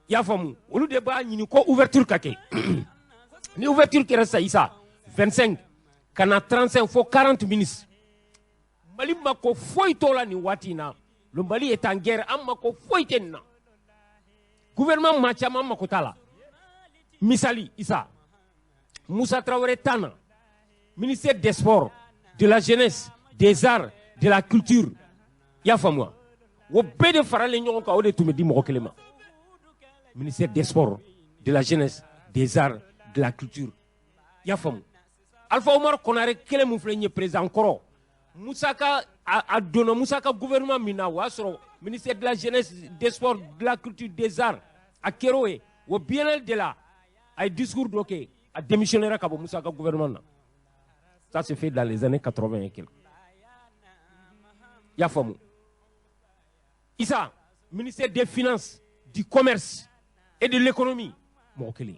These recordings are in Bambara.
I y'a faamu, olu de b'a ɲini ko ouverture ka kɛ. Ni ouverture kɛra sisan, Isa, 25 ka na 35 fo 40 ministres. Mali mako foyi t'o la nin waati in na. Le Mali est en guerre, an mako foyi tɛ nin na. Gouvernement maa caman mako t'a la. Misali, Isa, Moussa Traoré tan na, ministère des Sports, de la Jeunesse, des Arts, de la Culture, i y'a faamu wa? O bɛɛ de faralen ɲɔgɔn kan, o de tun bɛ di mɔgɔ kelen ma. Ministère des Sports, de la Jeunesse, des Arts, de la Culture, i y'a faamu. Alpha Omar Konare kelen mun filɛ nin ye, président kɔrɔ, Musa ka a donna Musa ka gouvernement min na, o y'a sɔrɔ ministère de la Jeunesse, des Sports, de la Culture, des Arts, a kɛra o ye. O biennale de la, a ye discours dɔ kɛ, a démissionnera ka bɔ Musa ka gouvernement na. Ça se fait dans les années 80 et quelques, i y'a faamu. Isa, ministère des Finances, du Commerce et de l'Économie, mɔgɔ kelen.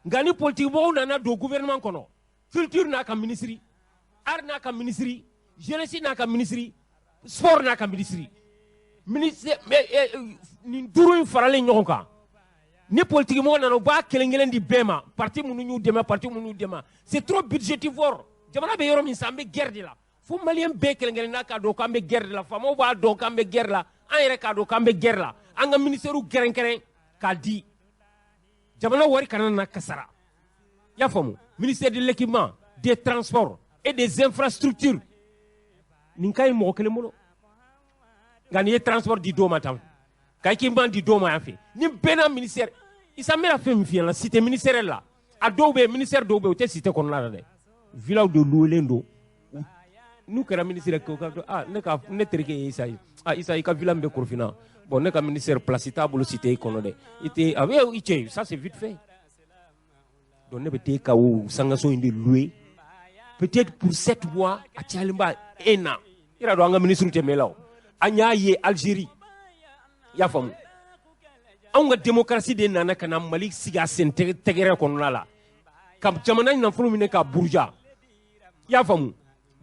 Nka ni politique mɔgɔw nana don gouvernement kɔnɔ, culture n'a ka ministre, art n'a ka ministre, jeunesse n'a ka ministre, sport n'a ka ministre, ministre nin duuru in faralen ɲɔgɔn kan, ni politique mɔgɔ nana, u b'a kelen kelen di bɛɛ ma. Parti minnu y'u dɛmɛ, parti minnu y'u dɛmɛ, c'est trop budgétivore. Jamana bɛ yɔrɔ min sisan, an bɛ guerre de la. Fo Malien bɛɛ kelen kelen n'a k'a dɔn k'an bɛ guerre de la. Faamaw b'a dɔn k'an bɛ guerre la, an yɛrɛ k'a dɔn k'an bɛ guerre la. An ka ministère kɛrɛnkɛrɛn k'a di, jamana wari kana na kasara, i y'a faamu. Ministère de l'Équipement, des Transports et des Infrastructures, nin ka ɲi mɔgɔ kelen bolo. Nka n'i ye transport di dɔw ma tan, ka équipement di dɔw ma yan fɛ, ni bɛɛ n'a ministère. Isa, n bɛna fɛn min f'i ɲɛna, cité ministériel la, a dɔw bɛ yen, ministère dɔw bɛ yen, u tɛ cité kɔnɔna la dɛ, villaw de louelen don. N'u kɛra ministre ye, ko ka ah, ne ka ne terikɛ ye Isa ye. Ah Isa, i ka villa min bɛ Korofina, bon, ne ka ministère place t'a bolo cité kɔnɔ dɛ, i tɛ a bɛ i cɛ. Ça, c'est vite fait. Donc ne bɛ taa ka o sangaso in de louer peut-être pour 7 mois, a cayalenba un an. I yɛrɛ dɔn, an ka ministre tɛ mɛn la. O an y'a ye Algérie, i y'a faamu. Anw ka démocratie de nana ka na Mali sigi a sen tɛgɛrɛ kɔnɔna la, ka jamana nafolo minɛ ka buruja, i y'a faamu.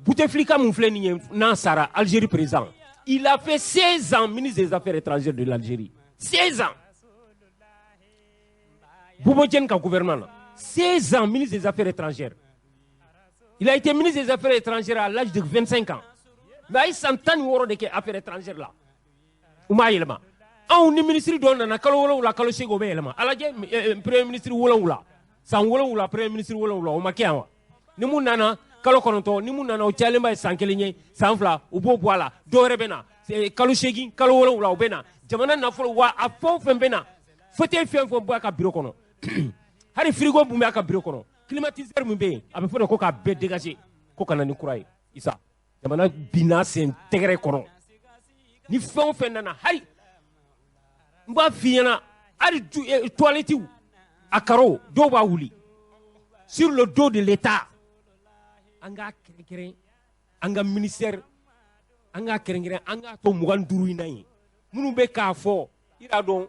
Bouteflika mun filɛ nin ye, n'a sara, Algérie président, il a fait 16 ans ministre des Affaires étrangères de l'Algérie, 16 ans. Boumediene ka gouvernement na, 16 ans ministre des Affaires étrangères. Il a été ministre des Affaires étrangères à l'âge de 25 ans, mais a ye san 16 de kɛ affaires étrangères la, u m'a yɛlɛma. Anw ni ministre dɔw nana, kalo 7, kalo 8, o bɛ yɛlɛma. A lajɛ, premier ministre 7, san 7, premier ministre 7, o ma kɛ yan wa? Ni mun nana kalo 9, ni mun nana, o cayalenba ye san kelen ye, san 2, u b'o bɔ a la. Dɔw wɛrɛ bɛ na kalo 8, kalo 7, o bɛ na. Jamana nafolo wa, a fɛn o fɛn bɛ na, fauteuil fɛn fɛn bɔ a ka bureau kɔnɔ, hali frigo mun bɛ a ka bureau kɔnɔ, climatiseur mun bɛ yen, a bɛ fɔ de ko k'a bɛɛ dégager, ko ka na ni kura ye. Isa, jamana binna sen tɛgɛrɛ kɔnɔ. Ni fɛn o fɛn nana, hali n b'a f'i ɲɛna, hali toilette a carreau dɔw b'a wuli sur le dos de l'État. An k'a kɛrɛnkɛrɛn, an ka ministère, an k'a kɛrɛnkɛrɛn, an k'a to 25 in na yen. Minnu bɛ k'a fɔ, i y'a dɔn,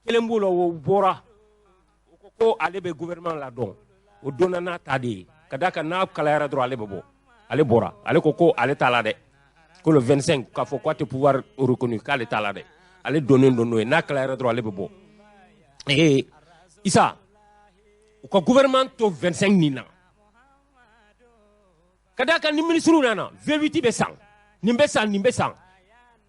kelen b'o la, o bɔra, o ko ko ale bɛ gouvernement la dɔn, o donna n'a ta de ye, ka d'a kan n'a kalayara dɔrɔn, ale bɛ bɔ. Ale bɔra, ale ko ko ale t'a la dɛ, ko le 25, k'a fɔ k'a tɛ pouvoir reconnu, k'ale t'a la dɛ, ale donnen don n'o ye, n'a kalayara dɔrɔn, ale bɛ bɔ. Ee Isa, u ka gouvernement to 25 nin na, ka d'a kan ni ministre nana, V8 bɛ san, nin bɛ san, nin bɛ san.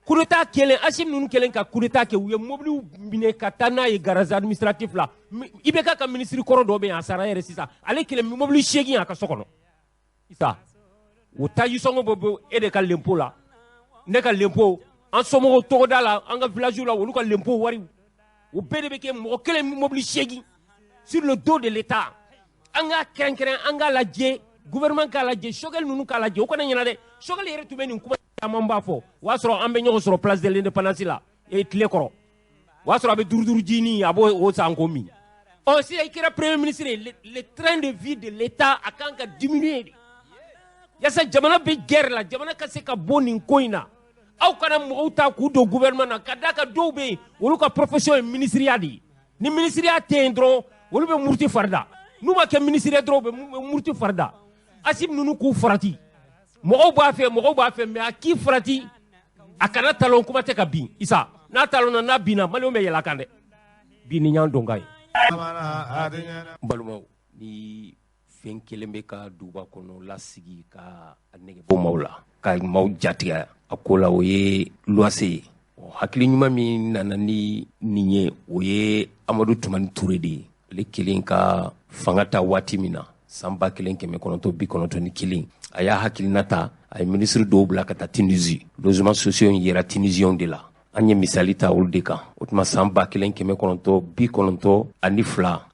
Coup d'état kelen, Assimi ninnu kelen ka coup d'état kɛ, u ye mobiliw minɛ ka taa n'a ye garage administratif la. IBK ka ministre kɔrɔ dɔ bɛ yen, a sara yɛrɛ sisan, ale kelen mobili 8 a ka so kɔnɔ. Isa, o taji sɔngɔ bɛ bɔ e de ka lempo la, ne ka lempo, an somɔgɔw togoda la, an ka village la, olu ka lempo wari, o bɛɛ de bɛ kɛ mɔgɔ kelen mobili 8 sur le dos de l'État. An k'a kɛrɛnkɛrɛn, an k'a lajɛ, gouvernement k'a lajɛ, Choguel ninnu k'a lajɛ, o kana ɲɛna dɛ. Choguel yɛrɛ tun bɛ nin kuma caman b'a fɔ. O y'a sɔrɔ an bɛ ɲɔgɔn sɔrɔ place de l'Indépendance la e tile kɔrɔ, o y'a sɔrɔ a bɛ duuru duuru jinin, a b'o o san k'o min. Ɔ sisan i kɛra premier ministre ye, le train de vie de l'État a kan ka diminuer de, yasa jamana bɛ guerre la, jamana ka se ka bɔ nin ko in na. Aw kana mɔgɔw ta k'u don gouvernement na, ka d'a kan dɔw bɛ yen, olu ka profession ye ministériya de ye. Ni ministériya tɛ yen dɔrɔn, olu bɛ muruti farida. N'u ma kɛ ministre ye dɔrɔn, u bɛ muruti farida. Assimi ninnu k'u farati, mɔgɔw b'a fɛ, mɔgɔw b'a fɛ, mais a k'i farati, a kana talon kuma tɛ ka bin. Isa, n'a talonna, n'a binna, Maliyɛnw bɛ yɛlɛ a kan dɛ. Bi ni y'an dɔn ka ye. N balimaw, ni fɛn kelen bɛ ka duguba kɔnɔ lasigi ka a nege bɔ maaw la, ka maaw jatigɛ a ko la, o ye luwase ye. Hakili ɲuman min nana ni nin ye, o ye Amadu Tumani Ture de ye. Ale kelen ka fanga ta waati min na, san 1991, a y'a hakilina ta, a ye minisiri dɔw bila ka taa Tunisie. Logement sociaux in yera Tunisiens de la. An ye misali ta olu de kan. O tuma san 1992,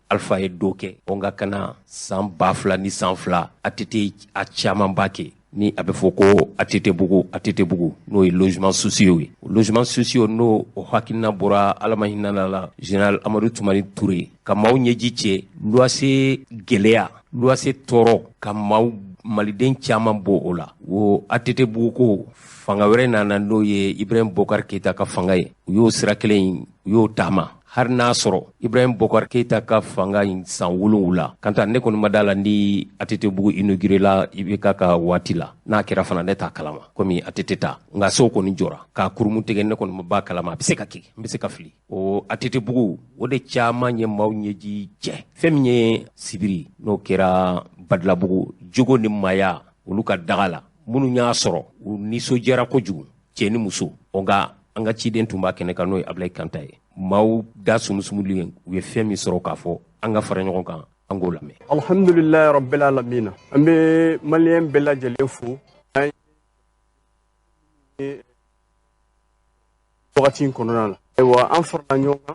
Alpha ye dɔ kɛ. O nka ka na san 2002, ATT a camanba kɛ, ni a bɛ fɔ ko ATT bugu, ATT bugu, n'o ye logement sociaux ye. Logement sociaux, n'o o hakilina bɔra Ala ma hinɛ la général Amadu Tumani Ture, ka maaw ɲɛji cɛ luwase gɛlɛya, luwase tɔɔrɔ, ka maaw maliden caman bɔ o la. O ATT bugu ko, fanga wɛrɛ nana, n'o ye Ibrahim Bokar Keita ka fanga ye. U y'o sira kelen in, u y'o taama, hali n'a sɔrɔ Ibrahim Bokar Keita ka fanga in san 7, kan ta ne kɔni ma da la ni ATT bugu inauguré la IBK ka waati la. N'a kɛra fana, ne t'a kalama, komi ATT ta. Nka sow kɔni jɔra k'a kurumu tigɛ, ne kɔni b'a kalama. A bɛ se ka kɛ, n bɛ se ka fili. O ATT bugu, o de caman ye maaw ɲɛji cɛ. Fɛn min ye sibiri, n'o kɛra Badilabugu, jogo ni maaya olu ka daga la, minnu y'a sɔrɔ, u nisɔndiyara kojugu, cɛ ni muso. O nka an ka ciden tun b'a kɛnɛ kan, n'o ye Abulayi Kanta ye. Maaw da sumusumulen, u ye fɛn min sɔrɔ k'a fɔ, an ka fara ɲɔgɔn kan, an k'o lamɛn. Alhamdulilayi rabbil alamina. An bɛ maliyɛn bɛɛ lajɛlen fo an ye wagati in kɔnɔna la. Ayiwa, an farala ɲɔgɔn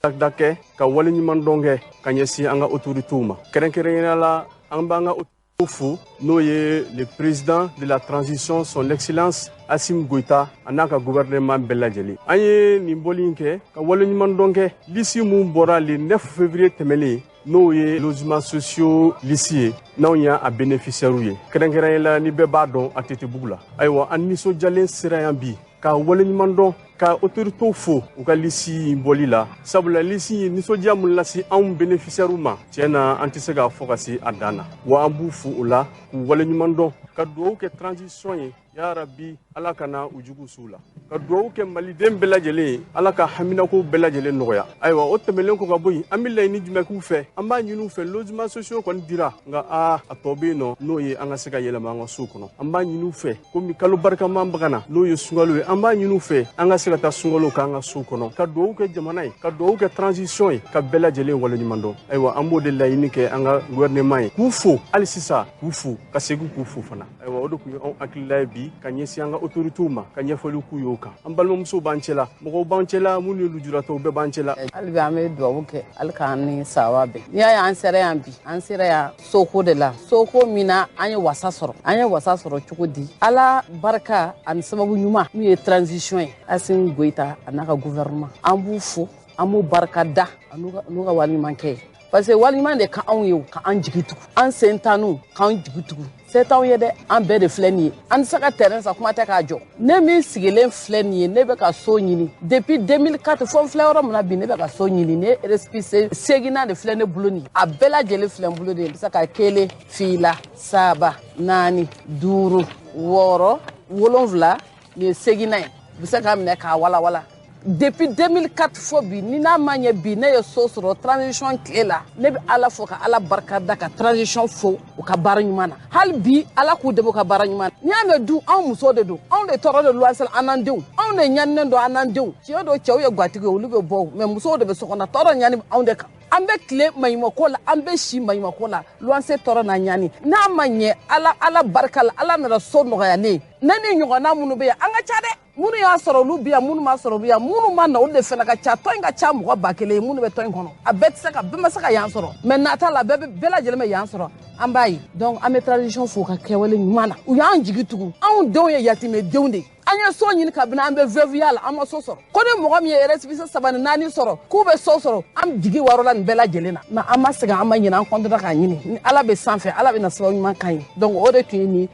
kan da kɛ ka waleɲuman dɔn kɛ ka ɲɛsin an ka autorités ma. Kɛrɛnkɛrɛnnenya la, an b'an ka autorités fo, n'o ye le président de la transition, son excellence Assimi Goïta, a n'a ka gouvernement bɛɛ lajɛlen. An ye nin bɔli in kɛ ka waleɲuman dɔn kɛ liste mun bɔra le 9 février tɛmɛnen, n'o ye logement sociaux liste ye, n'anw y'a bénéficiaires ye, kɛrɛnkɛrɛnnenya la ni bɛɛ b'a dɔn ATT bugu la. Ayiwa, an nisɔndiyalen sera yan bi ka waleɲuman dɔn, ka autorités fo u ka liste in bɔli la, sabula liste in nisɔndiya mun lase anw bénéficiaires ma, tiɲɛ na, an tɛ se k'a fɔ ka se a dan na. Wa an b'u fo o la, k'u waleɲuman dɔn, ka dugawu kɛ transition ye, ya rabi, Ala kana u jugu s'u la, ka dugawu kɛ maliden bɛɛ lajɛlen ye, Ala ka haminako bɛɛ lajɛlen nɔgɔya. Ayiwa, o tɛmɛnen kɔ ka bɔ yen, an bɛ laɲini jumɛn k'u fɛ? An b'a ɲini u fɛ, logement sociaux kɔni dira, nka aa, a tɔ bɛ yen nɔ, n'o ye an ka se ka yɛlɛma an ka so kɔnɔ. An b'a ɲini u fɛ, komi kalo barikama bɛ ka na, n'o ye sunkalo ye, an b'a ɲini u fɛ an ka se ka taa sunkalo k'an ka so kɔnɔ, ka dugawu kɛ jamana ye, ka dugawu kɛ transition ye, ka bɛɛ lajɛlen waleɲuman dɔn. Ayiwa, an b'o de laɲini kɛ an ka gouvernement ye, k'u fo hali sisan, k'u fo ka segin k'u fo fana. Ayiwa, o de tun ye anw hakilila ye bi ka ɲɛsin an ka autorités ma, ka ɲɛfɔli k'u y'o kan. An balimamusow b'an cɛla, mɔgɔw b'an cɛla, minnu ye lujuratɔw bɛɛ b'an cɛla. Hali bi an bɛ dugawu kɛ, hali k'an ni sawa bɛn. N'i y'a ye an sera yan bi, an sera yan soko de la, soko min na an ye wasa sɔrɔ. An ye wasa sɔrɔ cogo di? Ala barika ani sababu ɲuman min ye transition ye, Assimi Goïta a n'a ka gouvernement, an b'u fo, an b'u barika da n'u ka waleɲuman kɛ ye, parce que waleɲuman de ka anw ye, ka an jigi tugu, an sen tanniw k'an jigi tugu. Se t'anw ye dɛ, an bɛɛ de filɛ nin ye, an tɛ se ka terrain san, kuma tɛ k'a jɔ. Ne min sigilen filɛ nin ye, ne bɛ ka so ɲini depuis 2004 fo n filɛ yɔrɔ min na bi, ne bɛ ka so ɲini. Ne récépissé seginna de filɛ ne bolo nin, a bɛɛ lajɛlen filɛ n bolo de. N bɛ se ka kelen, fila, saba, naani, duuru, wɔɔrɔ, wolonfila, nin ye seginna ye, u bɛ se k'a minɛ k'a walawala. Depuis 2004 fo bi, ni n'a ma ɲɛ bi ne ye so sɔrɔ transition tile la, ne bɛ Ala fo ka Ala barika da, ka transition fo u ka baara ɲuman na. Hali bi Ala k'u dɛmɛ u ka baara ɲuman na. N'i y'a mɛn du, anw musow de don, anw de tɔɔrɔ de luwanse la, an n'an denw, anw de ɲaninen don, an n'an denw. Tiɲɛ don, cɛw ye gatigi ye, olu bɛ bɔ, mais musow de bɛ so kɔnɔ, tɔɔrɔ ɲani anw de kan. An bɛ tile maɲumako la, an bɛ si maɲumako la, luwanse tɔɔrɔ n'a ɲani. N'a ma ɲɛ, Ala, Ala barika la, Ala nana so nɔgɔya ne ye. Ne ni ɲɔgɔnna minnu bɛ yan, an ka ca dɛ. Minnu y'a sɔrɔ, olu bɛ yan, minnu m'a sɔrɔ, olu bɛ yan, minnu ma na, olu de fana ka ca. Tɔn in ka ca mɔgɔ 1000 ye minnu bɛ tɔn in kɔnɔ. A bɛɛ tɛ se ka, bɛɛ ma se ka yan sɔrɔ, mais nata la, bɛɛ lajɛlen bɛ yan sɔrɔ, an b'a ye. Donc an bɛ transition fo ka kɛwale ɲuman na. U y'an jigi tugu, anw denw ye yatimɛdenw de ye. An ye so ɲini kabini an bɛ veuve la, an ma so sɔrɔ. Ko ni mɔgɔ min ye récépissé saba ni naani sɔrɔ k'u bɛ so sɔrɔ, an jigi warɔ la nin bɛɛ lajɛlen na. Mais an ma sɛgɛn, an ma ɲinɛ, an kɔntara k'a ɲini. Ni Ala bɛ sanfɛ, Ala bɛ na sababu ɲuman k'an ye. Donc o de tun ye nin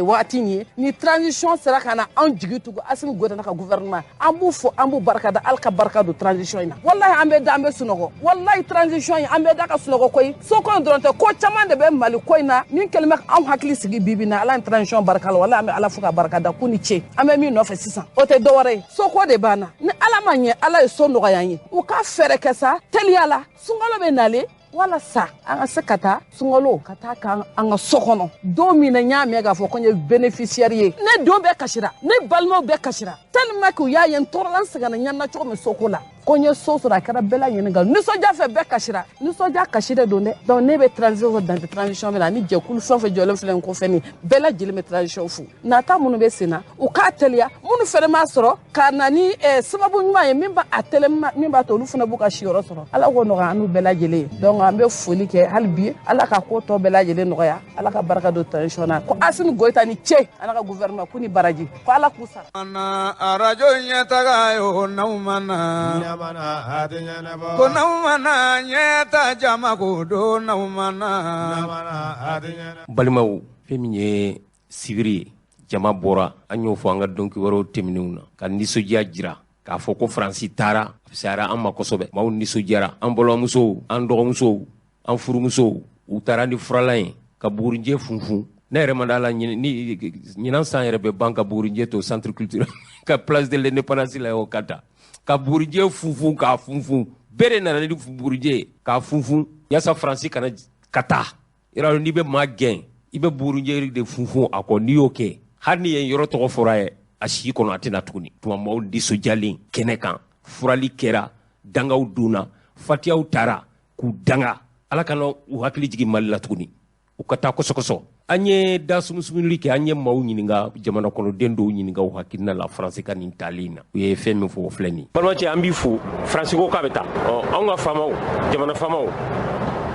waati in ye. Ni transition sera ka na anw jigi tugu, Assimi Goïta n'a ka gouvernement, an b'u fo, an b'u barika da, Ala ka barika don transition in na. Walahi, an bɛ da, an bɛ sunɔgɔ. Walahi, transition in, an bɛ da ka sunɔgɔ koyi. Soko in dɔrɔn tɛ, ko caman de bɛ Mali ko in na min kɛlen bɛ anw hakili sigi bi bi in na. Ala ni transition barika la, walahi, an bɛ Ala fo ka barika da, k'u ni ce. An bɛ min min nɔfɛ sisan, o tɛ dɔwɛrɛ ye, soko de b'an na. Ni Ala ma ɲɛ, Ala ye so nɔgɔya an ye, u ka fɛɛrɛ kɛ sa teliya la, sunkalo bɛ nalen, walasa an ka se ka taa sunkalo ka taa k'an an ka so kɔnɔ. Don min na n y'a mɛn k'a fɔ ko n ye bénéficiaire ye, ne don bɛɛ kasira, ne balimaw bɛɛ kasira, tellement que u y'a ye n tɔɔrɔla, n sɛgɛnna ɲanina cogo min soko la, ko n ye so sɔrɔ, a kɛra bɛɛ la ɲininka nisɔndiya fɛ, bɛɛ kasira, nisɔndiya kasi de don dɛ. Donc ne bɛ transition fɔ, dan tɛ transition bɛ na ni jɛkulu fɛn o fɛn jɔlen filɛ n kɔfɛ nin bɛɛ lajɛlen bɛ transition fo. Nata minnu bɛ sen na, u k'a teliya, minnu fɛnɛ m'a sɔrɔ ka na ni sababu ɲuman ye min b'a tɛlɛ, min b'a to olu fana b'u ka siyɔrɔ sɔrɔ. Ala k'o nɔgɔya an n'u bɛɛ lajɛlen ye. Donc an bɛ foli kɛ hali bi, Ala ka ko tɔ bɛɛ lajɛlen nɔgɔya, Ala ka barika don transition na. Ko Asimi Goyita ni ce, Ala ka gouvernement k'u ni baraji, ko Ala k'u sara. Arajo ɲɛtaga ye o n'aw ma na, ko n'aw ma na ɲɛta jama ko don n'aw ma na. Balimaw, fɛn min ye sibiri ye, jama bɔra, an y'o fɔ an ka donkibaru tɛmɛnenw na, ka nisɔndiya jira k'a fɔ ko Faransi taara, a fisayara an ma kosɛbɛ. Maaw nisɔndiyara, an balimamusow, an dɔgɔmusow, an furumusow, u taara ni furalan ye ka bugurinjɛ funfun. Ne yɛrɛ ma da la ɲinan san yɛrɛ bɛ ban ka bugurinjɛ to centre culturel ka place de l'indépendance la o ka ta ka bugurinjɛ funfun k'a funfun. Bɛɛ de nana ni bugurinjɛ ye k'a funfun yaasa Faransi kana ka taa. Yɔrɔ n'i bɛ maa gɛn, i bɛ bugurinjɛ de funfun a kɔ. N'i y'o kɛ, hali ni yen yɔrɔ tɔgɔ fɔra ye a si kɔnɔ, a tɛna tuguni. Tuma maaw nisɔndiyalen kɛnɛ kan, furali kɛra, dangaw donna, fatiyaw taara k'u danga. Ala kana u hakili jigin Mali la tuguni, u ka taa kɔsɔkɔsɔ. An ye da sumusumuli kɛ, an ye maaw ɲininka, jamana kɔnɔden dɔw ɲininka u hakilina la Faransi ka nin taali in na. U ye fɛn min fɔ, o filɛ nin ye. Balimacɛ, an b'i fo. Faransi ko k'a bɛ taa. Ɔ, anw ka faamaw, jamana faamaw,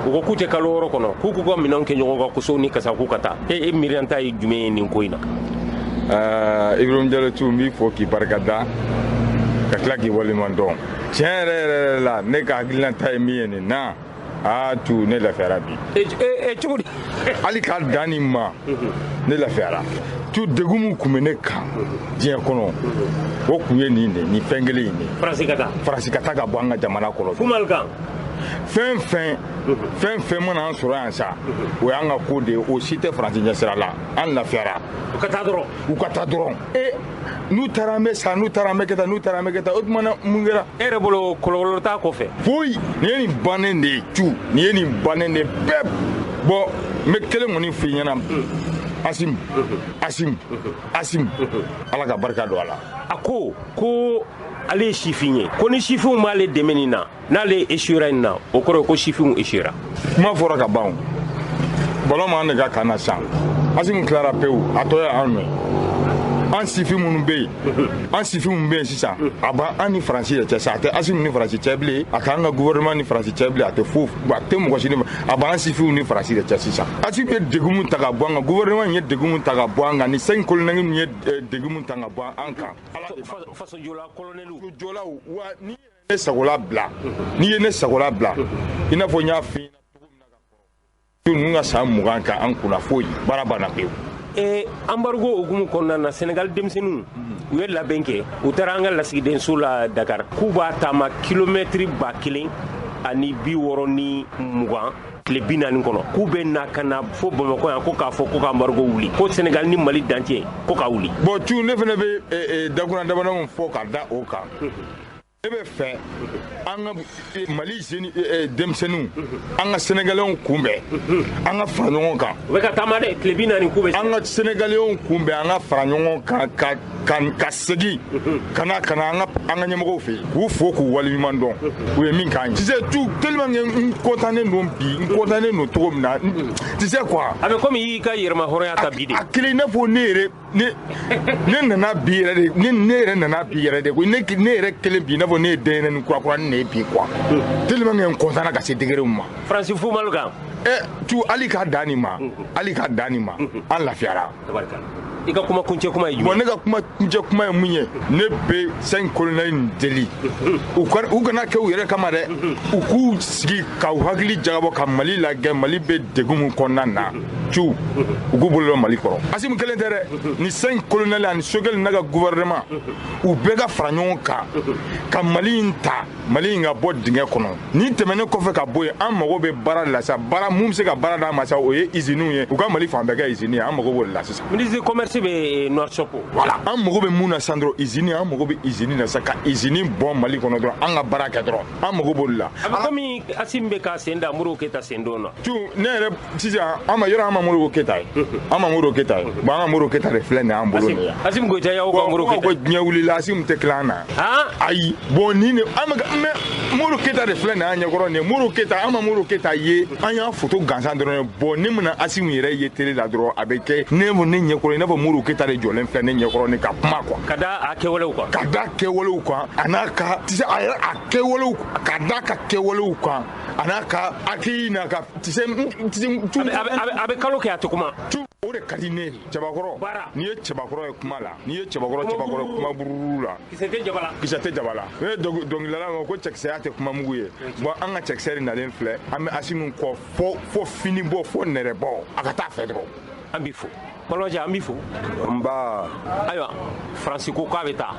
u ko k'u tɛ kalo 6 kɔnɔ, k'u k'u ka minɛnw kɛ ɲɔgɔn kan kosow ni kasa, k'u ka taa. E miirina ye jumɛn ye nin ko in na? Ibrahim Diallo tu, n b'i fo k'i barika da, ka tila k'i waleɲuman dɔn. Tiɲɛ yɛrɛ yɛrɛ la, ne ka hakilinata ye min ye nin na, aa tu, ne lafiyara bi. Cogo di? Hali k'a dan nin ma, ne lafiyara. Tu, degun min kun bɛ ne kan diɲɛ kɔnɔ, o kun ye nin de, nin fɛn kelen in de. Faransi ka taa. Faransi ka taa ka bɔ an ka jamana kɔnɔ. Fumali kan. Fɛn fɛn mana an sɔrɔ yan sa, o y'an ka ko de ye, o si tɛ Faransi ɲɛsira la. An lafiyara. U ka taa dɔrɔn. U ka taa dɔrɔn. N'u taara an bɛ sa, n'u taara an bɛ kɛ tan, n'u taara an bɛ kɛ tan, o tuma na mun kɛra? E yɛrɛ bolo kɔlɔlɔ t'a kɔfɛ? Foyi. Nin ye nin bannen de ye cu, nin ye nin bannen de ye bɛɛ. Bɔn, n bɛ kelen kɔni f'i ɲɛna. Asim, Asim, Asim, Ala ka barika don a la. A ko ko ale ye sifin ye, ko ni sifinw m'ale dɛmɛ nin na, n'ale échouera nin na, o kɔrɔ ye ko sifinw échouera. Kuma fɔra ka ban o. Ballon m'an de ka kan na sisan. Asim tilara pewu, a tɔ ye anw ye. An sifin minnu bɛ yen, an sifin minnu bɛ yen sisan, a b'an ni Faransi de cɛ sa. A tɛ Asim ni Faransi cɛ bilen, a t'an ka gouvernement ni Faransi cɛ bilen, a tɛ foyi, a tɛ mɔgɔ si ni, a b'an sifinw ni Faransi de cɛ sisan. Asim ye degun min ta ka bɔ an kan, gouvernement ye degun min ta ka bɔ an kan, ni 5 colonels min ye degun min ta ka bɔ an kan. Fasojɔla colonels. Fasojɔlaw, wa n'i ye ne sagola bila, n'i ye ne sagola bila, i n'a fɔ n y'a f'i ɲɛna cogo min na ka kɔrɔ, ninnu ka san 20 kan an kunna foyi, baara banna pewu. Embargo hukumu kɔnɔna na, Senegal denmisɛnninw u ye labɛn kɛ, u taara an ka lasigidenso la Dakar, k'u b'a taama kilomɛtiri 1060 tile 40 kɔnɔ, k'u bɛ na ka na fo Bamakɔ yan, ko k'a fɔ ko ka embargo wuli, ko Senegal ni Mali dancɛ ko ka wuli. Bon tu, ne fana bɛ dakuna damadɔ fɔ ka da o kan. Ne bɛ fɛ an ka Mali denmisɛnninw, an ka Sénégalais kunbɛn, an ka fara ɲɔgɔn kan. U bɛ ka taama dɛ, tile 40 k'u bɛ. An ka Sénégalais kunbɛn, an ka fara ɲɔgɔn kan ka segin ka na an ka ɲɛmɔgɔw fɛ yen, k'u fo k'u waleɲuman dɔn u ye min k'an ye. Tu sais tout tellement que n content don bi, n content don cogo min na, tu sais quoi. A bɛ komi i y'i ka yɛrɛmahɔrɔnya ta bi de. A kelen i n'a fɔ ne yɛrɛ ne nana bi yɛrɛ de, ne yɛrɛ nana bi yɛrɛ de, ne yɛrɛ kelen bi i n'a fɔ ne ye denyɛrɛnin kurakurani de ye bi quoi. Tellement que n content ka se degré min ma. Faransi fu malo kan. Tu hali k'a dan nin ma, hali k'a dan nin ma, an lafiyara. I ka kuma kuncɛ kuma ye jumɛn? Bon, ne ka kuma kuncɛ kuma ye mun ye? Ne bɛ 5 colonels in deli, u kana kɛ u yɛrɛ kama dɛ, u k'u sigi k'u hakili jagabɔ ka Mali lajɛ, Mali bɛ degun min kɔnɔna na, cu u k'u bolo don Mali kɔrɔ. Asimi kelen tɛ dɛ, ni 5 colonels ani Sogɛli n'a ka gouvernement, u bɛɛ ka fara ɲɔgɔn kan ka Mali in ta, Mali in ka bɔ dingɛ kɔnɔ. Ni tɛmɛnen kɔfɛ ka bɔ yen, an mago bɛ baara de la sa, baara mun bɛ se ka baara d'an ma sa, o ye usines ye, u ka Mali fan bɛɛ kɛ usine ye, an mago b'o de la sisan. Ministre du commerce Sɔrɔdasi bɛ Nouakchott. Voilà, an mago bɛ mun na sisan dɔrɔn, usine, an mago bɛ usine na sisan, ka usine bɔ Mali kɔnɔ dɔrɔn, an ka baara kɛ dɔrɔn, an mago b'olu la. A bɛ komi Assimi bɛ ka sen da Modibo Keyita sen don na. Tu ne yɛrɛ sisan, an ma yɔrɔ, an ma Modibo Keyita ye, an ma Modibo Keyita ye. Bon, an ka Modibo Keyita de filɛ nin y'an bolo nin ye. Assimi Goïta y'aw ka Modibo Keyita. Ko diɲɛ wulila, Assimi tɛ tila an na. Ayi, bon, nin de an bɛ, mais Modibo Keyita de filɛ nin y'an ɲɛkɔrɔ nin ye. Modibo Keyita, an ma Modibo Keyita ye, an y'a photo gansan dɔrɔn ye. Bon, ne mana Assimi yɛrɛ ye télé la dɔrɔn, a bɛ kɛ ne ɲɛkɔrɔ i n'a fɔ Modibo Keyita de jɔlen filɛ ne ɲɛkɔrɔ nin ka kuma quoi. Ka da a kɛwalew kan. Ka da kɛwalew kan, a n'a ka tu sais, a yɛrɛ a kɛwalew, ka da ka kɛwalew kan, a n'a ka hakili n'a ka tu sais, a bɛ kalo kɛ a tɛ kuma. O de ka di ne ye. Cɛbakɔrɔ, n'i ye cɛbakɔrɔ ye kuma la, n'i ye cɛbakɔrɔ kuma bururu la, kisɛ tɛ jaba la, kisɛ tɛ jaba la. Ne dɔnkilidala ma ko cɛkisɛya tɛ kuma mugu ye. Bon, an ka cɛkisɛ de nalen filɛ, an bɛ Assimi kɔ fo fini bɔ, fo nɛrɛ bɔ, a ka taa fɛ dɔrɔn. An b'i fo balimakɛ, an b'i fo. Nba. Ayiwa, Faransi ko k'a bɛ taa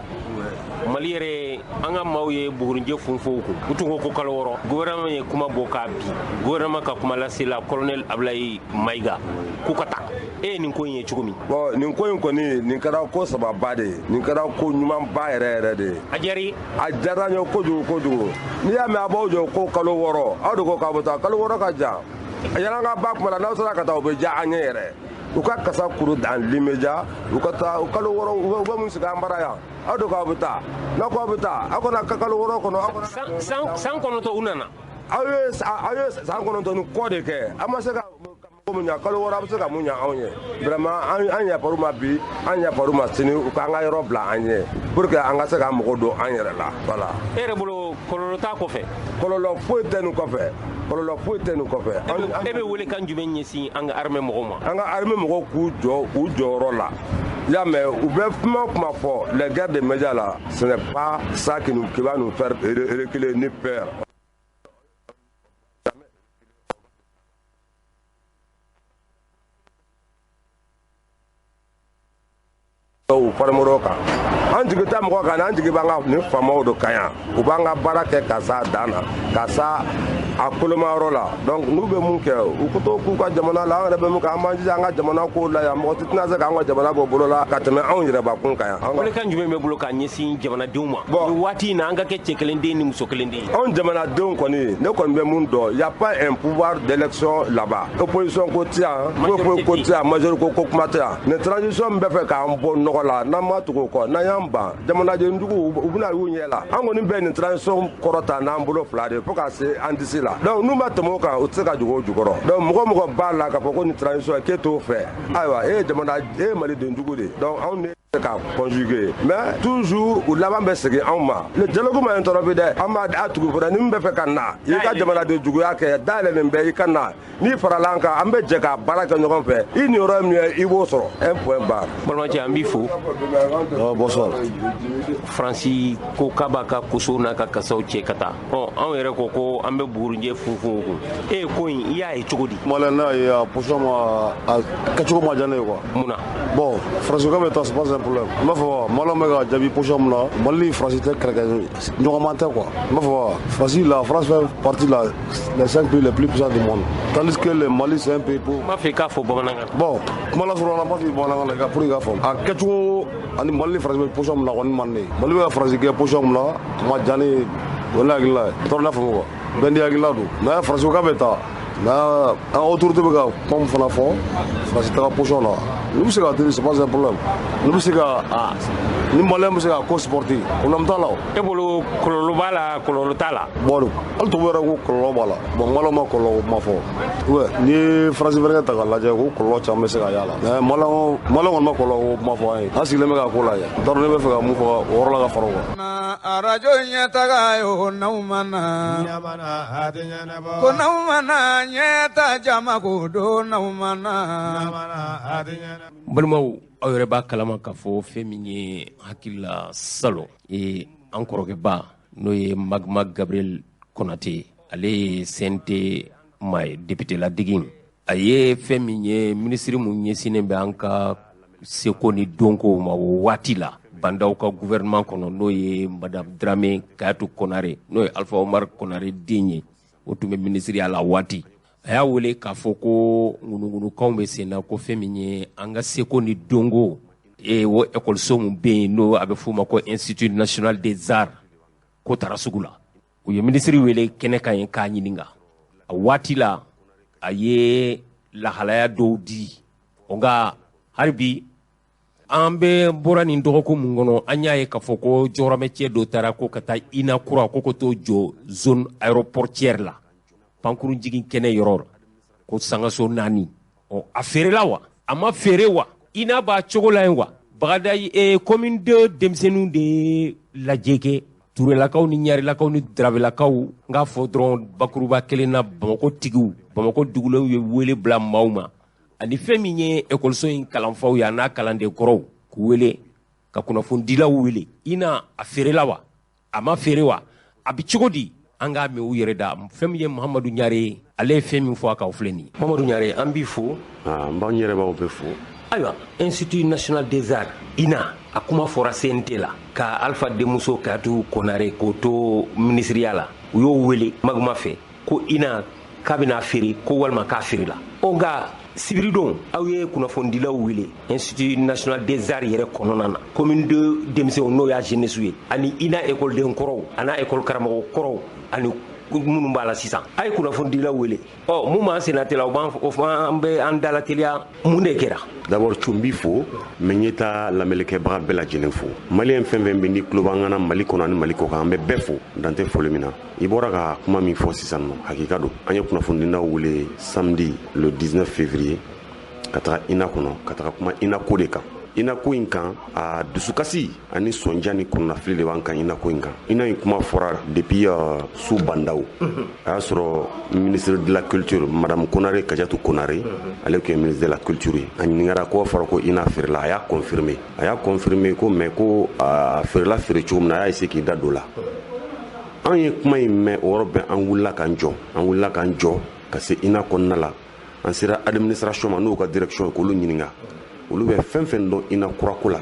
Mali yɛrɛ, an ka maaw ye Bugurinjɛ funfun kun, u tun ko kalo 6, gouvernement ye kuma bɔ k'a bi, gouvernement ka kuma lasela colonel Ablaye Mayiga k'u ka taa. E ye nin ko in ye cogo min? Bon, nin ko in kɔni, nin kɛra ko sababa de ye, nin kɛra ko ɲumanba yɛrɛ yɛrɛ de ye. A diyara i ye? A diyara n ye kojugu kojugu. N'i y'a mɛn a b'aw jɔ ko kalo 6, aw de ko k'aw bɛ taa, kalo 6 ka jan. Yan'an ka ba kuma la, n'aw sera ka taa, o bɛ diya an ye yɛrɛ. U ka kasa kuru dans l'immédiat, u ka taa kalo 6, u bɛ mun sigi an bara yan? Aw de ko aw bɛ taa, n'aw ko aw bɛ taa, aw kana kalo 6 kɔnɔ, aw kana. San 9 u nana. Aw ye san 9 ni kɔ de kɛ, an ma se ka ko mun ɲa, kalo 6 a bɛ se ka mun ɲa anw ye? Vraiment, an yafar'u ma bi, an yafar'u ma sini, u k'an ka yɔrɔ bila an ye pour que an ka se k'an mago don an yɛrɛ la. Voilà. E yɛrɛ bolo, kɔlɔlɔ t'a kɔfɛ? Kɔlɔlɔ foyi tɛ nin kɔfɛ. Kɔlɔlɔ foyi tɛ nin kɔfɛ. E bɛ wele kan jumɛn ɲɛsin an ka armée mɔgɔw ma? An ka armée mɔgɔw k'u jɔ u jɔyɔrɔ la. I y'a mɛn, u bɛ kuma fɔ, les guerres de médias là, ce n'est pas ça qui va nous faire reculer ni peur. U farimɔrɔ kan, an jigi tɛ mɔgɔ kan, an jigi b'an ka nin faamaw de kan yan. U b'an ka baara kɛ ka s'a dan na, ka s'a a kolomayɔrɔ la. Donc n'u bɛ mun kɛ, u ko to k'u ka jamana la, an yɛrɛ bɛ mun kɛ, an b'an jija an ka jamana kow la yan. Mɔgɔ tɛna se k'an ka jamana bɔ bolo la ka tɛmɛ anw yɛrɛbakun kan yan. Welekan jumɛn bɛ bolo k'a ɲɛsin jamanadenw ma? Bon, nin waati in na, an ka kɛ cɛ kelen den ni muso kelen den ye. Anw jamanadenw kɔni, ne kɔni bɛ mun dɔn, y a pas un pouvoir d'élection là-bas. Opposition ko tɛ yan, foyi foyi ko tɛ yan, majorité ko kuma tɛ yan. Nin transition min bɛ fɛ k'an bɔ nɔgɔ la, n'an ma tugu o kɔ, n'an y'an ban, jamanaden juguw u bɛna y'u ɲɛ la. An kɔni bɛ nin transition kɔrɔta n'an bolo fila de fo ka se an disi la. Donc n'u ma tɛmɛ o kan, u tɛ se ka jigin o jukɔrɔ. Donc mɔgɔ b'a la k'a fɔ ko nin transition k'e t'o fɛ, ayiwa, e ye jamana, e ye maliden jugu de. Donc anw de ka conjuguer, mais toujours u laban bɛ segin anw ma. Le dialogue ma interrompu dɛ, an b'a a tugu fana. Ni min bɛ fɛ ka na, i ka jamanaden juguya kɛ, dayɛlɛlen bɛ, i ka na. N'i farala an kan, an bɛ jɛ ka baara kɛ ɲɔgɔn fɛ. I niyɔrɔ ye min ye, i b'o sɔrɔ. Un point barre. Balimakɛ, an b'i fo. Bonsoir. Faransi ko k'a b'a ka koso n'a ka kasaw cɛ ka taa. Ɔ, anw yɛrɛ ko an bɛ Bugurinjɛ funfun o kun. E ye ko in, i y'a ye cogo di? Malien, ne y'a ye a position ma, a kɛcogo ma diya ne ye quoi. Mun na? Bon, Faransi ko bɛ taa, c'est pas un problème. N b'a fɔ Maliyɛnw bɛ ka jaabi position min na, Mali ni Faransi tɛ kɛlɛkɛ ɲɔgɔnma tɛ quoi. N b'a fɔ Faransi, la France fait partie de les 5 pays les plus puissants du monde, tandis que le Mali, c'est un pays pauvre. N b'a fɛ i k'a fɔ bamanankan na. Bon, kuma lasurunya la, n b'a fɔ bamanankan na pour i k'a faamu. A kɛcogo ani Mali ni Faransi bɛ position min na kɔni man di ne ye. Mali bɛ ka Faransi kɛ position min na, o ma diya ne ye, o ye ne hakilila ye. N t'a dɔn n'a faamu quoi. Bɛɛ n'i hakilila don. Mais Faransi ko k'a bɛ taa, mais an autorité bɛ ka kuma min fana fɔ Faransi taga position na, n'u bɛ se ka tenir, c'est pas un problème. N'u bɛ se ka a, ni Maliyɛn bɛ se ka ko supporter, problème t'a la o. E bolo, kɔlɔlɔ b'a la, kɔlɔlɔ t'a la? Bon, hali tubabu yɛrɛ ko kɔlɔlɔ b'a la. Bon, Maliyɛnw ma kɔlɔlɔ kuma fɔ. Ouais, n'i ye France 24 ta k'a lajɛ, ko kɔlɔlɔ caman bɛ se ka y'a la. Mais Maliyɛnw kɔni ma kɔlɔlɔ kuma fɔ an ye. An sigilen bɛ k'a ko lajɛ. N t'a dɔn ne bɛ fɛ ka mun fɔ o yɔrɔ la ka fara o kan. Arajo ɲɛtaga yo, n'aw ma na, ko n'aw ma na ɲɛta jama ko don, n'aw ma na. Balimaw, aw yɛrɛ b'a kalama k'a fɔ fɛn min ye hakili la salon an kɔrɔkɛba, n'o ye Magma Gabriel Konate, ale ye CNT maa ye, député ladege. A ye fɛn min ye minisiri mun ɲɛsinnen bɛ an ka seko ni dɔnkow ma o waati la Bandaw ka gouvernement kɔnɔ, n'o ye madame Dramé Kayatu Konare, n'o ye Alpha Omar Konare den ye, o tun bɛ minisiriya la waati. A y'a wele k'a fɔ ko ŋunuŋunukanw bɛ sen na ko fɛn min ye an ka seko ni dɔnko O ekɔliso min bɛ yen, n'o a bɛ f'o ma ko Institut national des arts, ko taara sugu la. U ye minisiri wele kɛnɛ kan yen k'a ɲininka. A waati la, a ye lahalaya dɔw di. O nka hali bi, an bɛ bɔra nin dɔgɔkun mun kɔnɔ, an y'a ye k'a fɔ ko jɔyɔrɔmɛcɛ dɔ taara ko ka taa INA kura ko t'o jɔ zone aéroportière la, pankurun jigin kɛnɛ yɔrɔ la, ko sangaso 4. Ɔ, a feerela wa, a ma feere wa? INA b'a cogo la yen wa? Bagadaji commune 2 denmisɛnninw de ye lajɛ kɛ, Turelakaw ni Ɲarilakaw ni Darabelakaw. N k'a fɔ dɔrɔn bakuruba kelen na, Bamakɔ tigiw, Bamakɔ dugulenw ye wele bila maaw ma, ani fɛn min ye ekɔliso in kalanfaw ye, a n'a kalanden kɔrɔw, k'u wele ka kunnafonidilaw wele. INA, a feerela wa, a ma feere wa, a bɛ cogo di? An k'a mɛn u yɛrɛ da. Fɛn min ye Mahamadu Ɲare ye, ale ye fɛn min fɔ a kan, o filɛ nin ye. Mamadu Ɲare, an b'i fo. N b'an yɛrɛ b'aw bɛɛ fo. Ayiwa, Institut national des arts, INA, a kuma fɔra CNT la ka Alpha denmuso Kadiatou Konare k'o to minisiriya la. U y'o wele maguma fɛ ko INA k'a bɛna feere ko walima k'a feerela. O nka sibiridon, aw ye kunnafonidilaw wele Institut national des arts yɛrɛ kɔnɔna na. Commune 2 denmisɛnw, n'o y'a jeunesse ye, ani INA ekɔliden kɔrɔw, a n'a ekɔli karamɔgɔ kɔrɔw, ani minnu b'a la sisan, a ye kunnafonidilaw wele. Ɔ, mun b'an senna teliya, o b'an o an bɛ an dala teliya. Mun de kɛra? D'abord, Cun, b'i fo, n bɛ ɲɛta lamɛnnikɛbaga bɛɛ lajɛlen fo. Maliyɛn fɛn fɛn bɛ, ni tulo b'an na Mali kɔnɔ ani Mali kɔ kan, an bɛ bɛɛ fo, dan tɛ foli min na. I bɔra ka kuma min fɔ sisan nɔ, hakika don. An ye kunnafonidilaw wele samedi le 19 février ka taga INA kɔnɔ, ka taga kuma INA ko de kan. INA ko in kan, a dusukasi ani sɔnja ni kɔnɔnafili de b'an kan INA ko in kan. INA in kuma fɔra depuis su bandaw. A y'a sɔrɔ ministre de la culture, madame Konare, Kadiatou Konare, ale tun ye ministre de la culture ye. A ɲininkara ko fɔra ko INA feerela. A y'a confirmé, a y'a confirmé ko mais ko a feerela feere cogo min na, a y'a essayer k'i da don la. An ye kuma in mɛn, o yɔrɔ bɛɛ an wulila k'an jɔ, an wulila k'an jɔ ka se INA kɔnɔna la. An sera administration ma, n'o ka direction ye, k'olu ɲininka olu bɛ fɛn fɛn dɔn INA kurako la.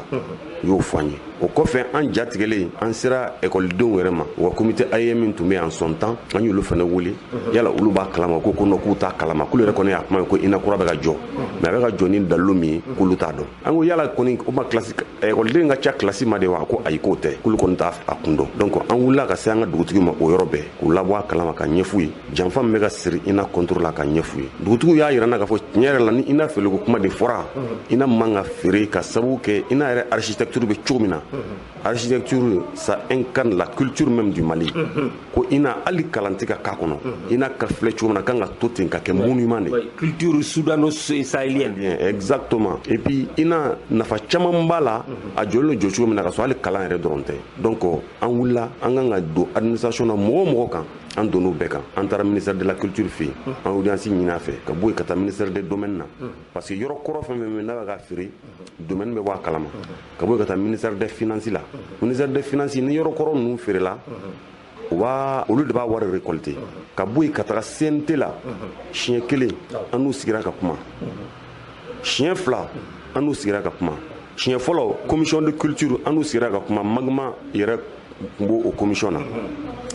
U y'o fɔ an ye. O kɔfɛ, an jatigɛlen, an sera ekɔlidenw yɛrɛ ma, u ka comité AEM min tun bɛ yan son temps, an y'olu fana wele, yala olu b'a kalama? Ko ko non, k'u t'a kalama, k'olu yɛrɛ kɔni y'a kuma ye ko INA kura bɛ ka jɔ, mais a bɛ ka jɔ ni dalilu min ye, k'olu t'a dɔn. An ko yala kɔni o ma kilasi ekɔliden ka ca kilasi ma de wa? Ko ayi, k'o tɛ, k'olu kɔni t'a a kun dɔn. Donc an wulila ka se an ka dugutigi ma o yɔrɔ bɛɛ, k'u labɔ a kalama, ka ɲɛf'u ye janfa min bɛ ka siri INA contre la, ka ɲɛf'u ye. Dugutigiw y'a yira n na k'a fɔ tiɲɛ yɛrɛ la, ni INA feereko kuma de fɔra, INA man ka feere, ka sababu kɛ INA yɛrɛ architecture bɛ cogo min na. Architecture, ça incarne la culture même du Mali. Ko INA, hali kalan tɛ ka k'a kɔnɔ, INA ka filɛ cogo min na, kan ka to ten ka kɛ monument de. Culture soudano-sahélienne. Bien, exactement. Et puis INA nafa caman b'a la, a jɔlen don jɔ cogo min na, ka sɔrɔ hali kalan yɛrɛ dɔrɔn tɛ. Donc an wulila, an kan ka don administration na, mɔgɔ o mɔgɔ kan, an donn'o bɛɛ kan. An taara ministère de la culture fɛ yen, an audience ɲini a fɛ, ka bɔ yen ka taa ministère des domaines na, parce que yɔrɔ kɔrɔ fɛn fɛn bɛ n'a bɛ ka feere, domaine bɛ bɔ a kalama, ka bɔ yen ka taa ministère des finances la. Ministère des finances, ni yɔrɔ kɔrɔ ninnu feerela, u b'a olu de b'a wari récolter. Ka bɔ yen ka taga CNT la. Siɲɛ kelen, an n'u sigira ka kuma. Siɲɛ fila, an n'u sigira ka kuma. Siɲɛ fɔlɔ, commission de culture, an n'u sigira ka kuma. Magma yɛrɛ tun b'o o commission na.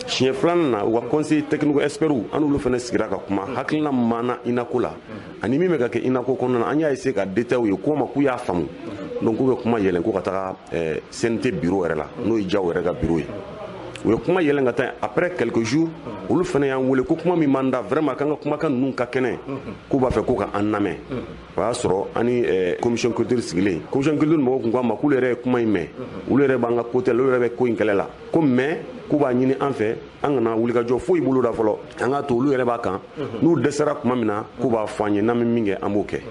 Siɲɛ filanan na, u ka conseil technique expert, an n'olu fana sigira ka kuma. Hakilina min b'an na INA ko la, ani min bɛ ka kɛ INA ko kɔnɔna na, an y'a essayer ka détail ye k'o ma, k'u y'a faamu. Donc k'u bɛ kuma yɛlɛn ko ka taga CNT bureau yɛrɛ la, n'o ye Jaw yɛrɛ ka bureau ye. U ye kuma yɛlɛn ka taa. Après quelques jours, olu fana y'an wele ko kuma min b'an da vraiment, k'an ka kumakan ninnu ka kɛnɛ, k'u b'a fɛ ko ka an lamɛn. O y'a sɔrɔ an ni commission culture sigilen. Commission culture mɔgɔw kun ko an ma k'olu yɛrɛ ye kuma in mɛn, olu yɛrɛ b'an ka côté la, olu yɛrɛ bɛ ko in kɛlɛ la, ko mais k'u b'a ɲini an fɛ, an kana wulikajɔ foyi bolo da fɔlɔ, an k'a to olu yɛrɛ b'a kan. N'u dɛsɛra tuma min na, k'u b'a fɔ an ye, n'an bɛ min kɛ, an b'o kɛ.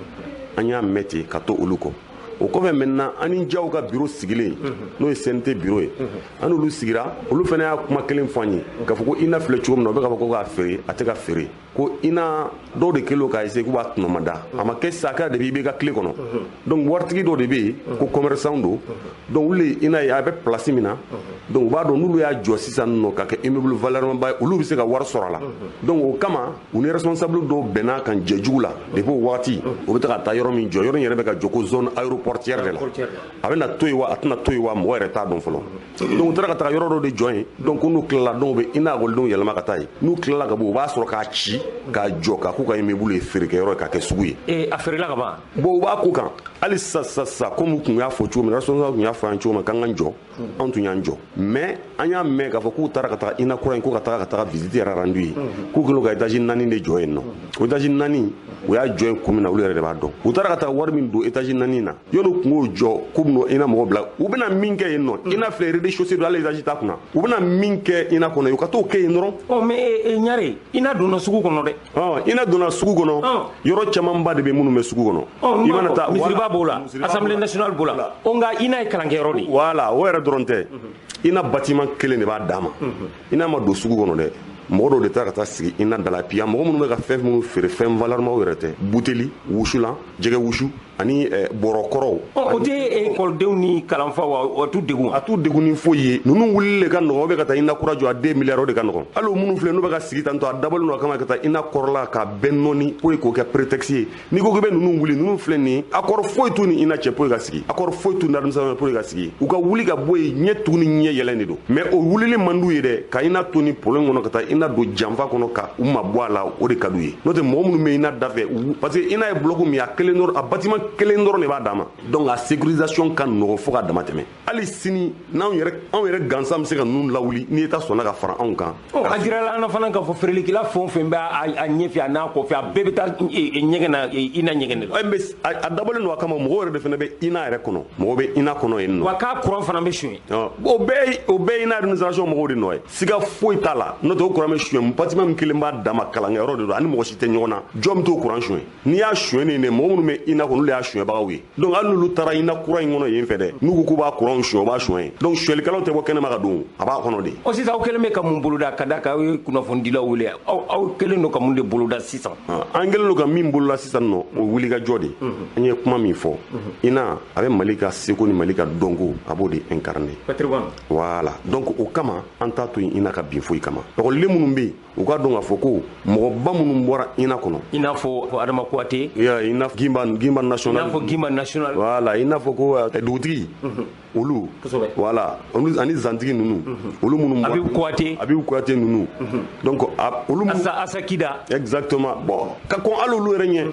An y'a mɛn ten ka to olu kɔ. O kɔfɛ maintenant, an ni Jaw ka bureau sigilen, n'o ye CNT bureau ye, an n'olu sigira. Olu fana y'a kuma kelen fɔ an ye, k'a fɔ ko INA filɛ cogo min na, u bɛ k'a fɔ ko k'a feere, a tɛ ka feere, ko INA dɔw de kɛlen don k'a essayer k'u b'a tɔnɔmada. A ma kɛ sisan, a kɛra depuis IBK tile kɔnɔ. Donc waritigi dɔw de bɛ yen, ko commerçant don. Donc olu de ye INA ye a bɛ place min na. Donc u b'a dɔn n'olu y'a jɔ sisan nɔ ka kɛ immeuble valeur ba ye, olu bɛ se ka wari sɔrɔ a la. Donc o kama, u ni responsable dɔw bɛnna kan jɛjugu la. Depuis o waati, u bɛ ka taa yɔrɔ min jɔ, yɔrɔ in yɛrɛ bɛ ka jɔ ko zone aéroportière de la. A bɛna to yen wa, a tɛna to yen wa, mɔgɔ yɛrɛ t'a dɔn fɔlɔ. Donc u taara ka taga yɔrɔ dɔ de jɔ yen. Donc n'u tilala, dɔw bɛ INA ekɔlidenw yɛlɛma ka taa yen. N'u tilala ka bɔ, u b'a sɔrɔ k'a ci k'a jɔ k'a k'u ka immeuble ye, feerekɛyɔrɔ ye, k'a kɛ sugu ye. Ee, a feerela ka ban? Bon, u b'a ko kan. Hali sisan komi u tun y'a fɔ cogo min, responsable tun y'a fɔ an cogo min k'an k'an jɔ, anw tun y'an jɔ. Mais an y'a mɛn k'a fɔ k'u taara ka taga INA kura in, ko ka taga visite yɛrɛ rendu ye, k'u kɛlen ka étage 4 de jɔ yen nɔ. O étage 4, u y'a jɔ yen kun min na, olu yɛrɛ de b'a dɔn. U taara ka taga wari min don étage 4 na, yanni u tun k'o jɔ k'u bɛna INA mɔgɔw bila, u bɛna min kɛ yen nɔ, INA filɛ rez-de-chaussée don, hali étage t'a kunna, u bɛna min kɛ INA kɔnɔ, u ka t'o kɛ yen dɔrɔn. Ɔ mais Ɲare, INA donna sugu kɔnɔ dɛ. Ɔ, INA donna sugu kɔnɔ, yɔrɔ camanba de bɛ minnu bɛ sugu kɔnɔ. I mana taa misiriba b'o la, Assemblée nationale b'o la, ɔ nka INA ye kalankɛyɔrɔ de ye. Voilà, o yɛrɛ dɔrɔn tɛ. INA bâtiment kelen de b'a d'a ma. INA ma don sugu kɔnɔ dɛ. Mɔgɔ dɔw de taara ka taa sigi INA da la. Puis mɔgɔ minnu bɛ ka fɛn minnu feere, fɛn valeur yɛrɛ tɛ, buteli, wusulan, jɛgɛ wusu ani bɔrɔkɔrɔw. O tɛ ekɔlidenw ni kalanfaw, o t'u degun? A t'u degun ni foyi ye. Ninnu wulili de ka nɔgɔn, o bɛ ka taa INA kura jɔ a 2 milliards, o de ka nɔgɔn. Hali o minnu filɛ n'u bɛ ka sigi tantɔ, a dabɔlen don a kama ka taa INA kɔrɔla k'a bɛɛ nɔni pour k'o kɛ prétexte ye. N'i ko k'i bɛ ninnu wuli, ninnu filɛ nin ye, accord foyi t'u ni INA cɛ pour ka sigi, accord foyi t'u ni administration pour ka sigi. U ka wuli ka bɔ yen, ɲɛ tugun ni ɲɛ yɛlɛn de don. Mais o wulili man d'u ye dɛ, ka INA to ni problème kɔnɔ, ka taa INA don janfa kɔnɔ ka u mabɔ a la, o de ka d'u ye. N'o tɛ, mɔgɔ minnu bɛ INA da fɛ, parce que INA ye bloc min ye, a kelen dɔrɔn, a bâtiment kelen dɔrɔn de b'a d'a ma. Donc a sécurisation ka nɔgɔn fo ka dama tɛmɛ. Hali sini n'anw yɛrɛ, anw yɛrɛ gansan bɛ se ka ninnu lawuli n'i État sɔnna ka fara anw kan. Ɔ, a jirala an na fana k'a fɔ feerelikɛla fɛn o fɛn bɛ a ɲɛfɛ a n'a kɔfɛ, a bɛɛ bɛ taa ɲɛgɛn na, INA ɲɛgɛn de la. Mais a dabɔlen don a kama, mɔgɔw yɛrɛ de fana bɛ INA yɛrɛ kɔnɔ, mɔgɔ bɛ INA kɔnɔ yen nɔ. Wa k'a courant fana bɛ suɲɛ. O bɛɛ INA administration mɔgɔw de nɔ ye. Siga foyi t'a la. N'o tɛ, o courant bɛ suɲɛ, bâtiment min kelen b'a dama, kalankɛyɔrɔ de don, ani mɔgɔ si tɛ ɲɔgɔn na. Jɔn bɛ t'o courant suɲɛ? N'i y'a suɲɛ nin de, mɔgɔ minnu bɛ INA kɔnɔ, olu de y'a suɲɛbagaw ye. Donc hali n'olu taara INA kura in kɔnɔ yen fɛ dɛ, n'u ko k'u b'a courant suɲɛ, u b'a suɲɛ yen. Donc suɲɛlikɛlaw tɛ bɔ kɛnɛma ka don, a b'a kɔnɔ de. Ɔ sisan, aw kɛlen bɛ ka mun boloda ka da kan aw ye kunnafonidilaw wele, aw kɛlen don ka mun de boloda sisan? An kɛlen don ka min boloda sisan nɔ, o wulikajɔ de. An ye kuma min fɔ, INA a bɛ Mali ka seko ni Mali ka dɔnko, a b'o de incarner. Patrimoine. Voilà, donc o kama an t'a to yen INA ka bin foyi kama. Ekɔliden minnu bɛ yen, u k'a dɔn k'a fɔ ko mɔgɔba minnu bɔra INA kɔnɔ. I n'a fɔ Adama Kouyaté. I n'a fɔ Gimba national. I n'a fɔ Gimba national. Voilà, i n'a fɔ ko dugutigi. Olu. Voilà, olu ani zantigi ninnu. Olu minnu bɔra. Abibu Kouyaté. Abibu Kouyaté ninnu. Donc olu. Asa Kida. Exactement. Bon, ka kɔn hali olu yɛrɛ ɲɛ.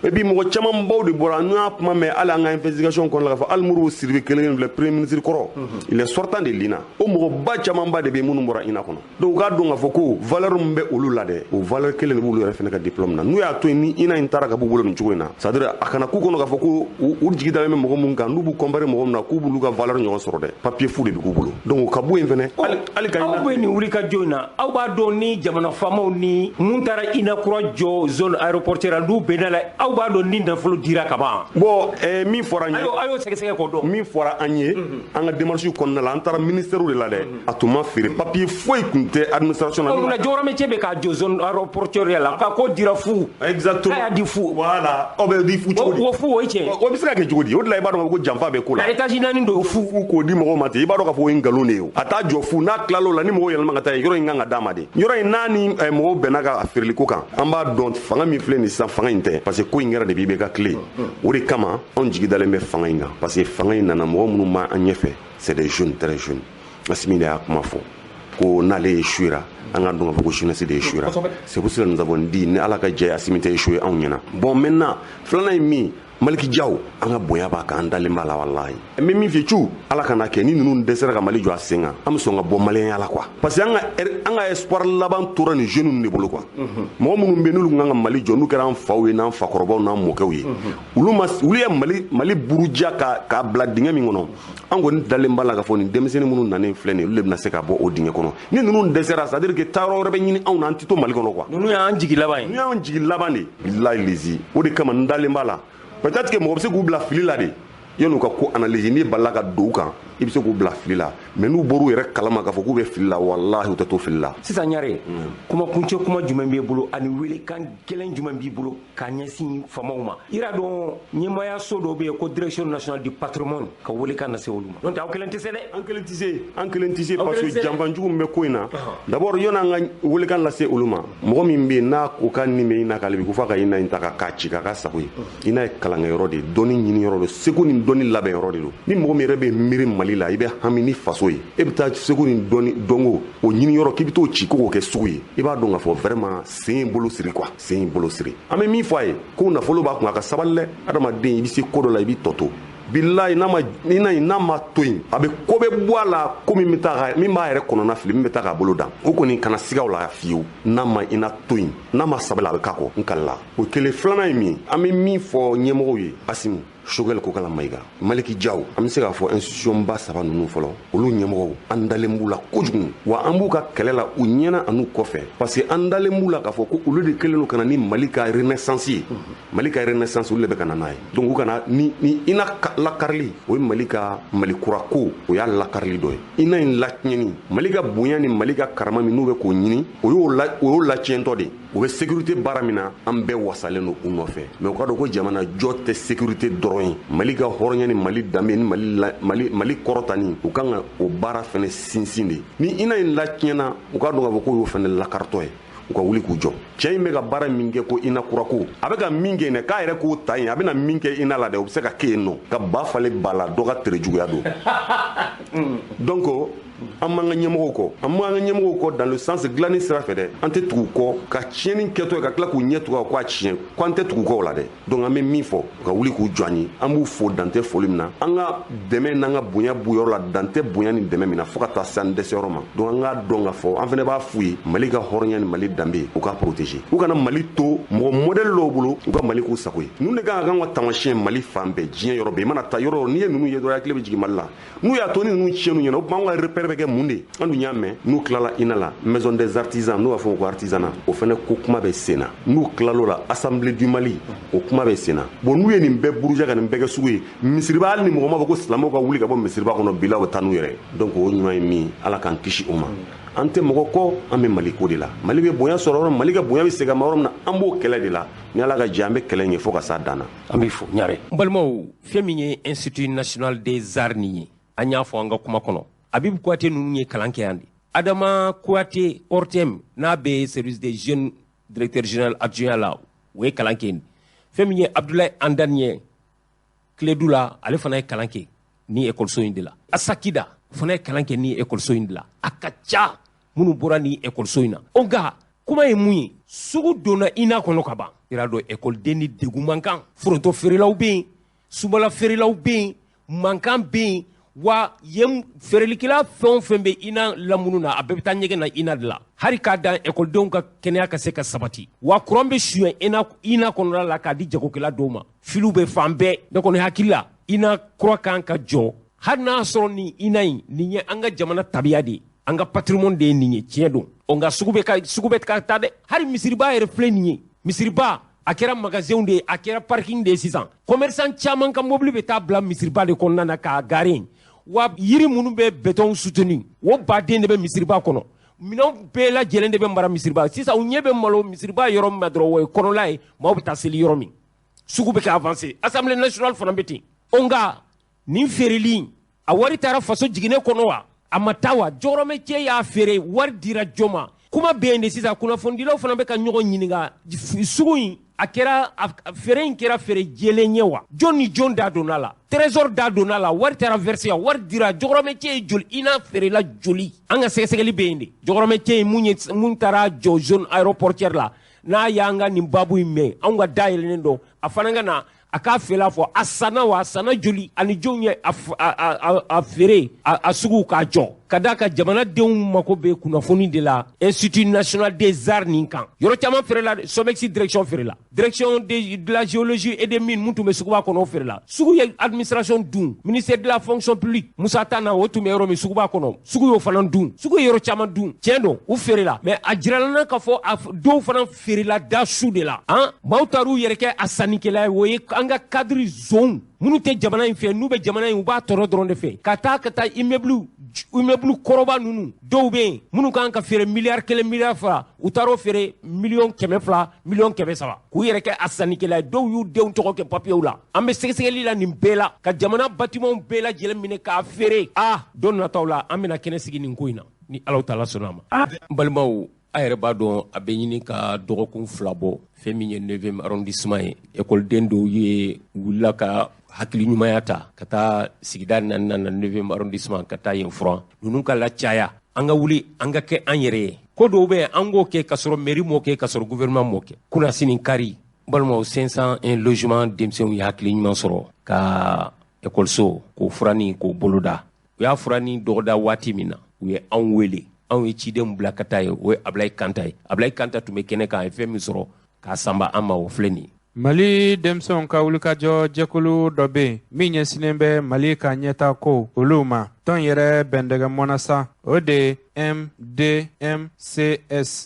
Et puis mɔgɔ camanbaw de bɔra, n'u y'a kuma mɛn hali an ka investigation kɔnɔna la k'a fɔ hali Modibo Sidibé kelen kelen filɛ, premier ministre kɔrɔ. Il est sortant de l'INA. O mɔgɔba camanba de bɛ minnu bɔra INA kɔnɔ. Donc u k'a dɔn k'a fɔ ko valeur min bɛ olu la dɛ, o valeur kelen de b'olu yɛrɛ fana ka diplôme na. N'u y'a to yen ni INA in taara ka b'u bolo nin cogo in na, c'est à dire a kana k'u kɔnɔ k'a fɔ ko u jigi dalen bɛ mɔgɔ mun kan, n'u b'u comparer mɔgɔ min na, k'u b'olu ka valeur ɲɔgɔn sɔrɔ dɛ, papier fu de bɛ k'u bolo. Donc ka bɔ yen fɛnɛ, hali ka aw bɛ nin wuli ka jɔ in na, aw b'a dɔn ni jamana faamaw ni mun taara INA kura jɔ zone aéroportuaire la, n'u bɛnna la, aw b'a dɔn ni nafolo dira ka ban. Bon, min fɔra an ye, aw y'o sɛgɛsɛgɛ k'o dɔn. Min fɔra an ye, an ka démarche kɔnɔna la, an taara ministère de la dɛ, a tun ma feere, papier foyi tun tɛ administration na. Munna jɔyɔrɔmɛ cɛ bɛ k'a jɔ zone aéroportuaire la, k'a ko dira fu. Exactement. K'a y'a di fu. Voilà, aw bɛ di fu cogo di? O fu, o ye tiɲɛ. O bɛ se ka kɛ cogo di? O de la i b'a dɔn ko janfa bɛ ko la. Étage 4 don fu. Fu k'o di mɔgɔw ma ten, i b'a dɔn k'a fɔ o ye nkalon de ye. O a t'a jɔ fu, n'a tilal'o la, ni mɔgɔw yɛlɛma ka taa yen, yɔrɔ in kan ka d'a ma de. Yɔrɔ in n'a ni mɔgɔw bɛnna ka feereli ko kan, an b'a dɔn fanga min filɛ nin sisan, fanga in tɛ, parce que ko in kɛra depuis IBK tile. O de kama anw jigi dalen bɛ fanga in kan, parce que fanga in nana, mɔgɔ minnu b'an ɲɛfɛ, c'est des jeunes, très jeunes. Assimi de y'a kuma fɔ ko n'ale échouera, an ka dɔn k'a fɔ ko jeunesse de échouera. C'est pour cela nous avons dit ni Ala ka jɛ, Assimi tɛ échouer anw ɲɛna. Bon, maintenant filanan ye min, Maliki Diaw, an ka bonya b'a kan, an dalen b'a la walahi. N bɛ min f'i cu, Ala kana kɛ ni ninnu dɛsɛra ka Mali jɔ a sen kan, an bɛ sɔn ka bɔ maliyɛnya la quoi. Parce que an ka espoir laban tora nin jeunes de bolo quoi. Mɔgɔ minnu bɛ yen n'olu kan ka Mali jɔ, n'u kɛra an faw ye n'an fakɔrɔbaw n'an mɔkɛw ye, olu ma, olu ye Mali buruja k'a bila dingɛ min kɔnɔ, an kɔni dalen b'a la k'a fɔ nin denmisɛnnin minnu nanen filɛ nin ye, olu de bɛna se ka bɔ o dingɛ kɔnɔ. Ni ninnu dɛsɛra, c'est à dire que taayɔrɔ wɛrɛ bɛ ɲini anw na, an tɛ to Mali kɔnɔ quoi. Ninnu y'an jigi laban ye. Ninnu y'an jigi laban de. Bilahi lezi, o de kama n dalen b'a la. Peut-être que mɔgɔ bɛ se k'u bila fili la de, yan'u ka ko analyser, n'i balila ka don u kan, i bɛ se k'u bila fili la. Mais n'u bɔr'u yɛrɛ kalama k'a fɔ k'u bɛ fili la, walahi u tɛ to fili la. Sisan Ɲare, kuma kuncɛ kuma jumɛn b'e bolo ani welekan gɛlɛn jumɛn b'i bolo ka ɲɛsin faamaw ma? I y'a dɔn ɲɛmaayaso dɔ bɛ yen ko direction nationale du patrimoine, ka welekan lase olu ma. N'o tɛ, aw kelen tɛ se dɛ. An kelen tɛ se, an kelen tɛ se, parce que janfanjugu min bɛ ko in na. D'abord yan'an ka welekan lase olu ma, mɔgɔ min bɛ yen n'a ko k'a ni bɛ INA k'ale bi ko f'a ka INA in ta k'a ci k'a ka sago ye. INA ye kalankɛyɔrɔ de ye, dɔnni ɲiniyɔrɔ don, seko ni dɔnni labɛnyɔrɔ de don. Ni mɔgɔ min yɛrɛ bɛ miiri Mali Mali la, i bɛ hami ni faso ye, e bɛ taa segu ni dɔnni dɔnko o ɲini yɔrɔ k'i bɛ t'o ci ko k'o kɛ sugu ye, i b'a dɔn k'a fɔ vraiment sen ye bolo siri quoi, sen ye bolo siri. An bɛ min fɔ a ye, ko nafolo b'a kun, a ka sabali dɛ. Adamaden, i bɛ se ko dɔ la, i b'i tɔ to. Bilayi, n'a ma ina n'a ma to yen, a bɛ ko bɛ bɔ a la, ko min bɛ taa min b'a yɛrɛ kɔnɔna fili, min bɛ taa k'a bolo dan o kɔni kana siga o la fiyewu. N'a ma ina to yen, n'a ma sabali, a bɛ k'a kɔ n kalila. O kelen. Filanan ye min, an bɛ min fɔ ɲɛmɔgɔw ye, Asimu, Choguel Kokala Mayiga, Maliki Jaw, an bɛ se k'a fɔ institution ba saba ninnu fɔlɔ, olu ɲɛmɔgɔw, an dalen b'u la kojugu, wa an b'u ka kɛlɛ la u ɲɛna an'u kɔfɛ, parce que an dalen b'u la k'a fɔ ko olu de kɛlen don ka na ni Mali ka renaissance ye. Mali ka renaissance, olu de bɛ ka na n'a ye. Donc u kana ni ina lakarili, o ye Mali ka Mali kura ko, o y'a lakarili dɔ ye. Ina in latiɲɛni, Mali ka bonya ni Mali ka karama min n'u bɛ k'o ɲini, o y'o latiɲɛtɔ de. U bɛ sécurité baara min na, an bɛɛ wasalen don u nɔfɛ, mais u ka dɔn ko jamana jɔ tɛ sécurité dɔrɔn ye. Mali ka hɔrɔnya ni Mali danbe ni Mali la, Mali kɔrɔtani, u kan ka o baara fɛnɛ sinsin de. Ni ina in latiɲɛna, u ka dɔn k'a fɔ k'o y'o fɛnɛ lakaritɔ ye. U ka wuli k'u jɔ. Cɛ in bɛ ka baara min kɛ, ko ina kurako, a bɛ ka min kɛ yen, k'a yɛrɛ k'o ta yen, a bɛna min kɛ ina la dɛ, o bɛ se ka kɛ yen nɔ ka ba falen ba la, dɔ ka tere juguya don. Donc an b'an ka ɲɛmɔgɔw kɔ, an b'an ka ɲɛmɔgɔw kɔ dans le sens dilanni sira fɛ dɛ. An tɛ tugu kɔ ka tiɲɛni kɛtɔ ye ka tila k'u ɲɛ tugu k'a tiɲɛ ko an tɛ tugu kɔ o la dɛ. Donc an bɛ min fɔ, u ka wuli k'u jɔ an ye. An b'u fo, dan tɛ foli min na. An ka dɛmɛ n'an ka bonya b'u yɔrɔ la, dan tɛ bonya ni dɛmɛ min na, fo ka taa se an dɛsɛ yɔrɔ ma. Donc an k'a dɔn k'a fɔ an fana b'a f'u ye, Mali ka hɔrɔnya ni Mali danbe, u ka protéger. U kana Mali to mɔgɔ modèle dɔw bolo, u ka Mali k'u sago ye. Ninnu de kan ka k'an ka taamasiyɛn Mali fan bɛɛ, diɲɛ yɔrɔ bɛɛ. I mana taa yɔrɔ, n'i ye ninnu ye dɔrɔn, hakili bɛ jigin Mali la. N'u y'a to ni ninnu tiɲɛn'u ɲɛna, o tuma an ka repère bɛ kɛ mun de? An dun y'a mɛn, n'u tilala ina la, maison des artisans, n'u b'a fɔ ko artisanat, o fana ko kuma bɛ sen na. N'u tilal'o la, assemblée du Mali, o kuma bɛ sen na. Bon, n'u ye nin bɛɛ buruja ka nin bɛɛ kɛ sugu ye, misiriba, hali ni mɔgɔ ma fɔ ko silamɛw ka wuli ka bɔ misiriba kɔnɔ bila, u bɛ taa n'u yɛrɛ. Donc o ɲuman ye min, Ala k'an kisi o ma. An tɛ mɔgɔ kɔ, an bɛ Mali ko de la. Mali bɛ bonya sɔrɔ yɔrɔ, Mali ka bonya bɛ segin a ma yɔrɔ min na, an b'o kɛlɛ de la. Ni Ala ka jɛ, an bɛ kɛlɛ ɲɛ fo ka s'a dan na. An b'i fo, Ɲare. N balimaw, fɛn min ye Institut national des arts nin ye, an y'a fɔ an ka kuma kɔnɔ, Abibu Kuyate ninnu ye kalan kɛ yan de. Adama Kuyate ORTM, n'a bɛ service des jeunes, directeur général adjoint la, o ye kalan kɛ yen. Fɛn min ye Abdoulaye Andani ye Kiledu la, ale fana ye kalan kɛ ni ekɔliso in de la. Asakida fana ye kalan kɛ ni ekɔliso in de la. A ka ca minnu bɔra ni ekɔliso in na. O nka kuma ye mun ye? Sugu donna ina kɔnɔ ka ban. I y'a dɔn, ekɔliden ni degun man kan. Foronto feerelaw bɛ yen, sumala feerelaw bɛ yen, mankan bɛ yen. Wa yen feerelikɛla fɛn o fɛn bɛ ina lamunu na, a bɛɛ bɛ taa ɲɛgɛn na ina de la, hali k'a dan ekɔlidenw ka kɛnɛya ka se ka sabati. Wa kuran bɛ suɲɛ ina kɔnɔna la k'a di jagokɛla dɔw ma. Filiw bɛ fan bɛɛ. Ne kɔni hakili la, ina kura kan ka jɔ, hali n'a sɔrɔ nin ina in, nin ye an ka jamana tabiya de ye, an ka patrimoine de ye nin ye. Tiɲɛ don o, nka sugu bɛ ka sugu bɛ ka taa dɛ. Hali misiriba yɛrɛ filɛ nin ye, misiriba a kɛra magasinw de ye, a kɛra parking de ye. Sisan commerçant caman ka mobili bɛ taa bila misiriba de kɔnɔna na k'a garer yen. Wa yiri minnu bɛ béton soutenu, o baden de bɛ misiriba kɔnɔ. Minɛnw bɛɛ lajɛlen de bɛ mara misiriba. Sisan u ɲɛ bɛ malo misiriba yɔrɔ min na dɔrɔn, o ye kɔnɔla ye, maaw bɛ taa seli yɔrɔ min. Sugu bɛ ka avancer. Assemblée nationale fana bɛ ten o. Nka nin feereli, a wari taara faso jiginɛ kɔnɔ wa, a ma taa wa? Jɔyɔrɔmɛ cɛ y'a feere, wari dira jɔn ma? Kuma bɛ yen de. Sisan kunnafonidilaw fana bɛ ka ɲɔgɔn ɲininka: sugu in, a kɛra feere in kɛra feere jɛlen ye wa? Jɔn ni jɔn da donna la? Trésor da donna la? Wari taara verser, wari dira jɔyɔrɔmɛ cɛ ye joli? I n'a feerela joli? An ka sɛgɛsɛgɛli bɛ yen de. Jɔyɔrɔmɛ cɛ ye mun ye, mun taara jɔ zone aéroportuaire la? N'a y'an ka nin baabu in mɛn, anw ka da yɛlɛlen don, a fana ka na a k'a feere fɔ, a sanna wa, a sanna joli, ani jɔnw ye a feere a sugu k'a jɔ? Ka d'a kan jamanadenw mako bɛ kunnafoni de la Institut national des arts nin kan. Yɔrɔ caman feerela, Somexi direction feerela, direction de la géologie et des mines mun tun bɛ suguba kɔnɔ, o feerela. Sugu ye administration dun, ministère de la fonction publique, Musa Tana, o tun bɛ yɔrɔ min suguba kɔnɔ, sugu y'o fana dun. Sugu ye yɔrɔ caman dun. Tiɲɛ don, u feerela, mais a jirala n na k'a fɔ a dɔw fana feerela da su de la. Han, maaw taar'u yɛrɛ kɛ a sannikɛla ye. O ye an ka cadre zone minnu tɛ jamana in fɛ, n'u bɛ jamana in, u b'a tɔɔrɔ dɔrɔn de fɛ, ka taa immeuble kɔrɔba ninnu dɔw bɛ yen minnu kan ka feere miliyari 1, miliyari 2, u taar'o feere miliyɔn 200, miliyɔn 300, k'u yɛrɛ kɛ a sannikɛla ye. Dɔw y'u denw tɔgɔ kɛ papiyew la. An bɛ sɛgɛsɛgɛli la nin bɛɛ la, ka jamana bâtiment bɛɛ lajɛlen minɛ k'a feere. A don nataw la, an bɛna kɛnɛ sigi nin ko in na, ni Alahu Taala sɔnna a ma. N balimaw. A yɛrɛ b'a dɔn, a bɛ ɲini ka dɔgɔkun 2 bɔ, fɛn min ye 9e arrondissement ye, ekɔliden dɔw ye wulila ka hakili ɲumanya ta ka taa sigida naaninan na, 9e arrondissement, ka taa yen furan. Ninnu ka lacaya, an ka wuli, an ka kɛ an yɛrɛ ye. Ko dɔw bɛ yen, an k'o kɛ ka sɔrɔ mairie m'o kɛ, ka sɔrɔ gouvernement m'o kɛ. Kunasini kari, balimaw, 501 logement denmisɛnw ye hakili ɲuman sɔrɔ ka ekɔliso k'o furani k'o boloda. U y'a furani dɔgɔda waati min na, u ye anw wele, anw ye cidenw bila ka taa ye. O ye Abulayi Kanta ye. Abulayi Kanta tun bɛ kɛnɛ kan, a ye fɛn min sɔrɔ k'a sanba an ma, o filɛ nin ye. Mali denmisɛnw ka wulikajɔ jɛkulu dɔ bɛ yen min ɲɛsinnen bɛ Mali ka ɲɛta ko olu ma. Tɔn yɛrɛ bɛndɛgɛ mɔnna sa, o de ye MDMCS.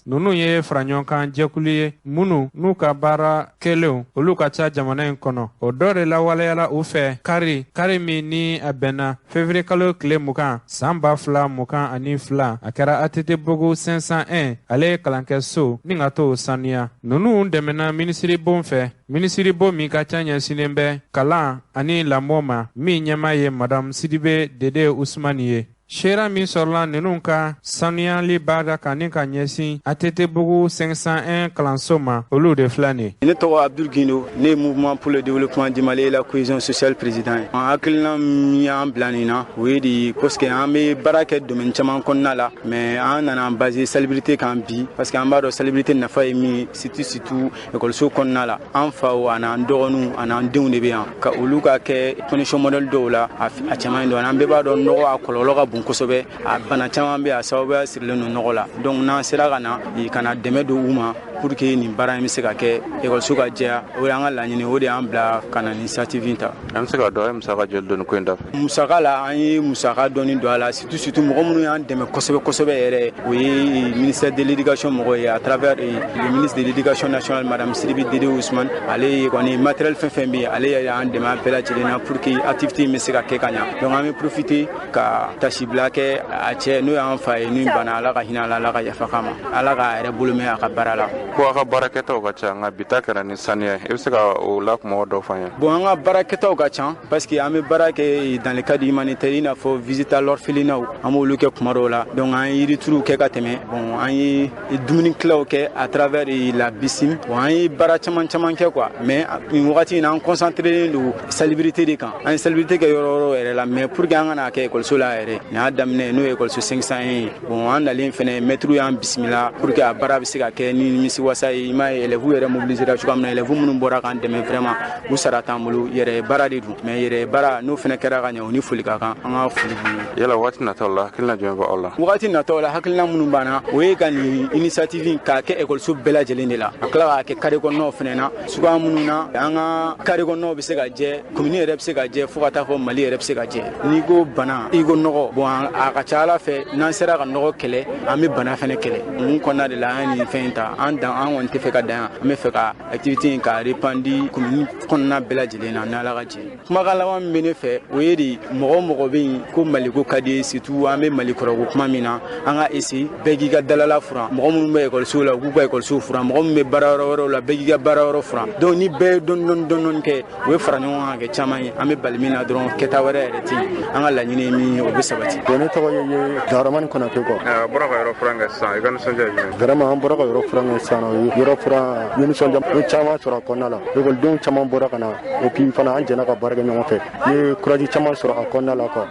Ninnu ye faraɲɔgɔnkan jɛkulu ye minnu n'u ka baara kɛlenw olu ka ca jamana in kɔnɔ. O dɔ de lawaleyala u fɛ kari kari min ni a bɛnna février kalo tile 20 san 2022. A kɛra ATT Bugu 501, ale ye kalankɛso ni ka t'o saniya. Ninnu dɛmɛna minisiri bon fɛ, minisiri bon min ka ca ɲɛsinnen bɛ kalan ani lamɔ ma, min ɲɛmaa ye Madame Sidibe Dede Usumani ye. Seera min sɔrɔla ninnu ka sanuyali baara kan ni ka ɲɛsin ATT Bugu 501 kalanso ma, olu de filɛ nin ye. Ne tɔgɔ Abdul Gindo, ne ye Mouvement pour le développement du Mali et la cohésion sociale président ye. An hakilina min y'an bila nin na, o ye de parce que an bɛ baara kɛ domaine caman kɔnɔna la, mais an nana an baser salubrité kan bi, parce que an b'a dɔn salubrité nafa ye min ye, surtout ekɔliso kɔnɔna la. An faw an'an dɔgɔninw an'an denw de bɛ yan, ka olu ka kɛ condition modèle dɔw la, a cɛ man ɲi dɔɔnin. An bɛɛ b'a dɔn nɔgɔ a kɔlɔlɔ ka bon kosɛbɛ, a bana caman bɛ a sababuya sirilen don nɔgɔ la. Donc n'an sera ka na ka na dɛmɛ don u ma pour que nin baara in bɛ se ka kɛ, ekɔliso ka jɛya, o y'an ka laɲini, o de y'an bila ka na nin initiative in ta. An bɛ se ka dɔn, a ye musaka joli don nin ko in da fɛ? Musaka la, an ye musaka dɔɔni don a la, surtout mɔgɔ minnu y'an dɛmɛ kosɛbɛ kosɛbɛ yɛrɛ, o ye ministère de l'éducation mɔgɔw ye, à travers le ministre de l'éducation nationale, madame Sidibe Dede Ousmane. Ale ye kɔni matériel fɛn fɛn bɛ yen, ale y'an dɛmɛ a bɛɛ lajɛlen na pour que activité in bɛ se ka kɛ ka ɲa. Donc an bɛ profiter ka tasibila kɛ a cɛ, n'o y'an fa ye, n'o banna, Ala ka hinɛ a la, Ala ka yafa k'a ma, Ala k'a yɛrɛ bolo mɛn a ka baara la. Ko a ka baarakɛtaw ka ca, nka bi ta kɛra ni saniya ye, i bɛ se ka o la kumaw dɔ fɔ an ye? Bon, an ka baarakɛtaw ka ca, parce que an bɛ baara kɛ dans le cadre humanitaire, i n'a fɔ visite à l'orphelinat, an b'olu kɛ kuma dɔw la. Donc an ye yirituruw kɛ ka tɛmɛ. Bon, an ye dumuni tilaw kɛ à travers la BISIM. Bon, an ye baara caman caman kɛ quoi, mais nin wagati in na, an concentré don salubrité de kan. An ye salubrité kɛ yɔrɔ wɛrɛw yɛrɛ la, mais pour que an kana kɛ ekɔliso la yɛrɛ, nin y'a daminɛ, n'o ye ekɔliso 501 ye. Bon, an nalen fɛnɛ, maître y'an bisimila pour que a baara bɛ se ka kɛ ni nimisi wasa ye. I m'a ye, élèves yɛrɛ mobilisé cogoya min na, élèves minnu bɔra k'an dɛmɛ, vraiment u sara t'an bolo, yɛrɛ baara de don, mais yɛrɛ baara n'o fɛnɛ kɛra ka ɲɛ, o ni foli ka kan, an ka foli b'u ye. Yala waati nataw la, hakilina jumɛn bɛ aw la? Wagati nataw la, hakilina minnu b'an na, o ye ka nin initiative in k'a kɛ ekɔliso bɛɛ lajɛlen de la, ka tila k'a kɛ carré kɔnɔnaw fɛnɛ na, suguya minnu na an ka carré kɔnɔnaw bɛ se ka jɛ, commune yɛrɛ bɛ se ka jɛ, fo ka taa fɔ Mali yɛrɛ bɛ se ka jɛ. N'i ko bana, i ko nɔgɔ. Bon, a ka ca Ala fɛ, n'an sera ka nɔgɔ kɛlɛ, an bɛ bana fɛnɛ kɛlɛ. Mun kɔnɔna de la an ye nin fɛn in ta? An dan, an kɔni tɛ fɛ ka dan yan, an bɛ fɛ ka activité in ka répandre commune kɔnɔna bɛɛ lajɛlen na, n'Ala ka jɛ. Kumakan laban min bɛ ne fɛ, o ye de mɔgɔ o mɔgɔ bɛ yen ko Maliko ka di ye, surtout an bɛ Mali kɔrɔko kuma min na, an ka essayer bɛɛ k'i ka dalala furan. Mɔgɔ minnu bɛ ekɔlisow la, u k'u ka ekɔlisow furan. Mɔgɔ minnu bɛ baara yɔrɔ wɛrɛw la, bɛɛ k'i ka baara yɔrɔ furan. Donc ni bɛɛ ye dɔɔni dɔɔni dɔɔni kɛ, u bɛ fara ɲɔgɔn kan ka kɛ caman ye. An bɛ bali min na dɔrɔn, kɛta wɛrɛ yɛrɛ tɛ yen. An ka laɲini ye min ye, o bɛ sabati. Bon, ne tɔgɔ ye Daramani Konate quoi. A bɔra ka yɔrɔ furan kɛ sisan, i ka nisɔndiya ye jumɛn? Vraiment, an bɔra ka yɔrɔ furan kɛ sisan, yɔrɔ furan, n ye nisɔndiya n ye caman sɔrɔ a kɔnɔna la. Ekɔlidenw caman bɔra ka na, et puis fana an jɛnna ka baara kɛ ɲɔgɔn fɛ. N ye courage caman sɔrɔ a kɔnɔna la quoi.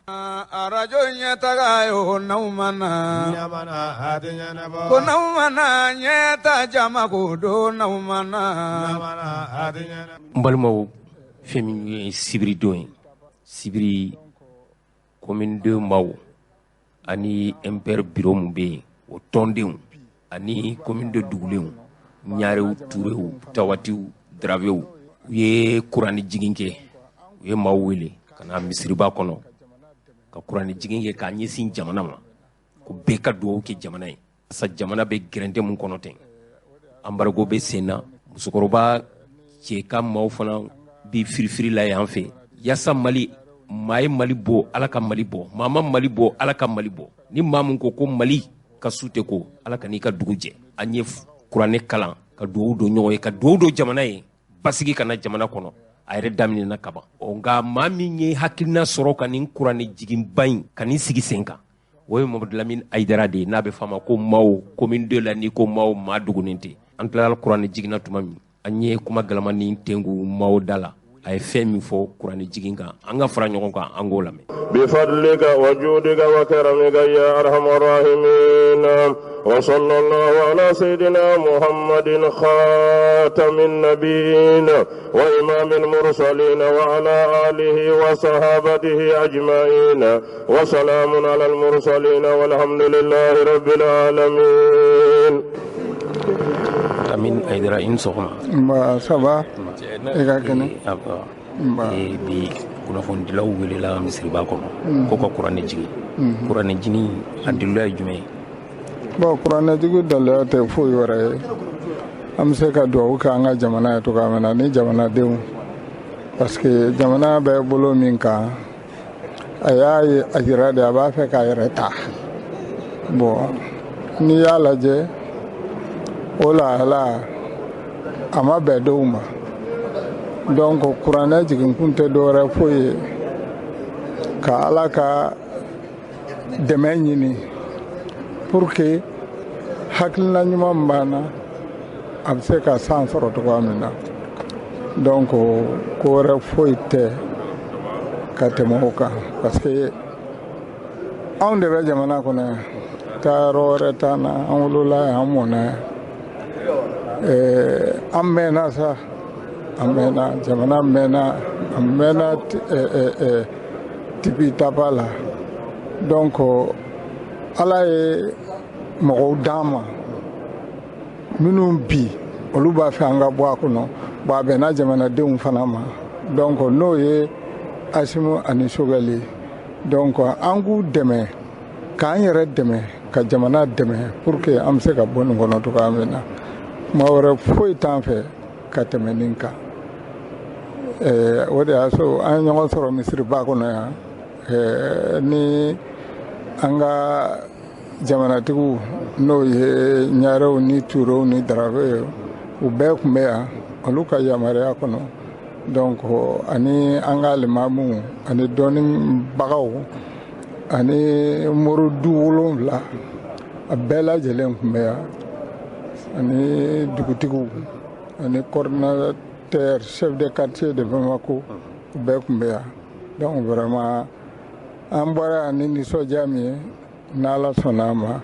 Arajo ɲɛtaga yo, n'aw ma na, ko n'aw ma na ɲɛta, jama ko don n'aw ma na. N balimaw, fɛn min ye sibiri don ye, sibiri, commune 2 maaw ani MPR bureau min bɛ yen, o tɔndenw ani commune 2 dugulenw, Ɲarew, Turew, Tawatiw, Darabew, u ye kuranɛ jigin kɛ. U ye maaw wele ka na misiriba kɔnɔ ka kuranɛ jigin kɛ k'a ɲɛsin jamana ma, ko bɛɛ ka dugawu kɛ jamana ye, sa jamana bɛ gɛrɛntɛ mun kɔnɔ ten, embargo bɛ sen na, musokɔrɔba cɛ ka maaw fana bɛ firifiri la yan fɛ, yaasa Mali maa ye Mali bɔ, Ala ka Mali bɔ, maa ma Mali bɔ, Ala ka Mali bɔ. Ni maa mun ko ko Mali ka su tɛ ko, Ala ka n'i ka dugu jɛ. An ye kuranɛ kalan ka dugawu don ɲɔgɔn ye, ka dugawu don jamana ye, basigi ka na jamana kɔnɔ. A yɛrɛ daminɛna kaban. Ɔ, nka maa min ye hakilina sɔrɔ ka nin kuranɛ jiginba in ka nin sigi sen kan, O ye Mamadu Lamine Ayidara de ye, n'a bɛ f'a ma ko Mao. Commune 2 la, n'i ko Mao, maa dugunen tɛ. An tilala kuranɛ jiginna tuma min, an ye kuma galamani tengu Mao da la. A ye fɛn min fɔ kuranɛ jigin kan, an ka fara ɲɔgɔn kan, an k'o lamɛn. بفضلك وجودك وكرمك يا أرحم الراحمين، وصلى الله على سيدنا محمد خاتم النبيين وإمام المرسلين وعلى آله وصحابته أجمعين، وسلام على المرسلين والحمد لله رب العالمين. Lamine Ayidara, i ni sɔgɔma. Nba, ça va? E ka kɛnɛ? Bi kunnafonidilaw welela misiriba kɔnɔ ko ka kuranɛ jigin. Kuranɛ jigin a daliluya ye jumɛn ye? Bon, kuranɛ jigin daliluya tɛ foyi wɛrɛ ye. An bɛ se ka dugawu kɛ an ka jamana ye cogoya min na ni jamanadenw, parce que jamana bɛ bolo min kan, a y'a ye a jira de a b'a fɛ k'a yɛrɛ ta. Bon, n'i y'a lajɛ, o lahala a ma bɛn dɔw ma. Donc kuranɛ jiginkun tɛ dɔwɛrɛ foyi ye ka Ala ka dɛmɛ ɲini pour que hakilina ɲuman min b'an na, a bɛ se ka san sɔrɔ cogoya min na. Donc ko wɛrɛ foyi tɛ ka tɛmɛ o kan, parce que anw de bɛ jamana kɔnɔ yan, taayɔrɔ wɛrɛ t'an na. An wolola yan, an mɔnna yan, an mɛnna sa, an mɛnna jamana mɛnna, a mɛnna tipi tapa la. Donc Ala ye mɔgɔw d'an ma minnu bi olu b'a fɛ an ka bɔ a kɔnɔ. Bon, a bɛnna jamanadenw fana ma. Donc n'o ye Asimu ani Sogɛli. Donc an k'u dɛmɛ, k'an yɛrɛ dɛmɛ, ka jamana dɛmɛ pour que an bɛ se ka bɔ nin kɔnɔ cogoya min na. Kuma wɛrɛ foyi t'an fɛ ka tɛmɛ nin kan. O de y'a so an ye ɲɔgɔn sɔrɔ misiriba kɔnɔ yan ni an ka jamanatigiw, n'o ye Ɲarew ni Turew ni Darafe ye, u bɛɛ tun bɛ yan olu ka yamaruya kɔnɔ. Donc ani an ka alimamuw ani dɔnnibagaw ani moridu 7, a bɛɛ lajɛlen tun bɛ yan, ani dugutigiw ani coordinateur chef de quartier de Bamako, u bɛɛ tun bɛ yan. Donc vraiment an bɔra yan ni nisɔndiya min ye, n'Ala sɔnna a ma,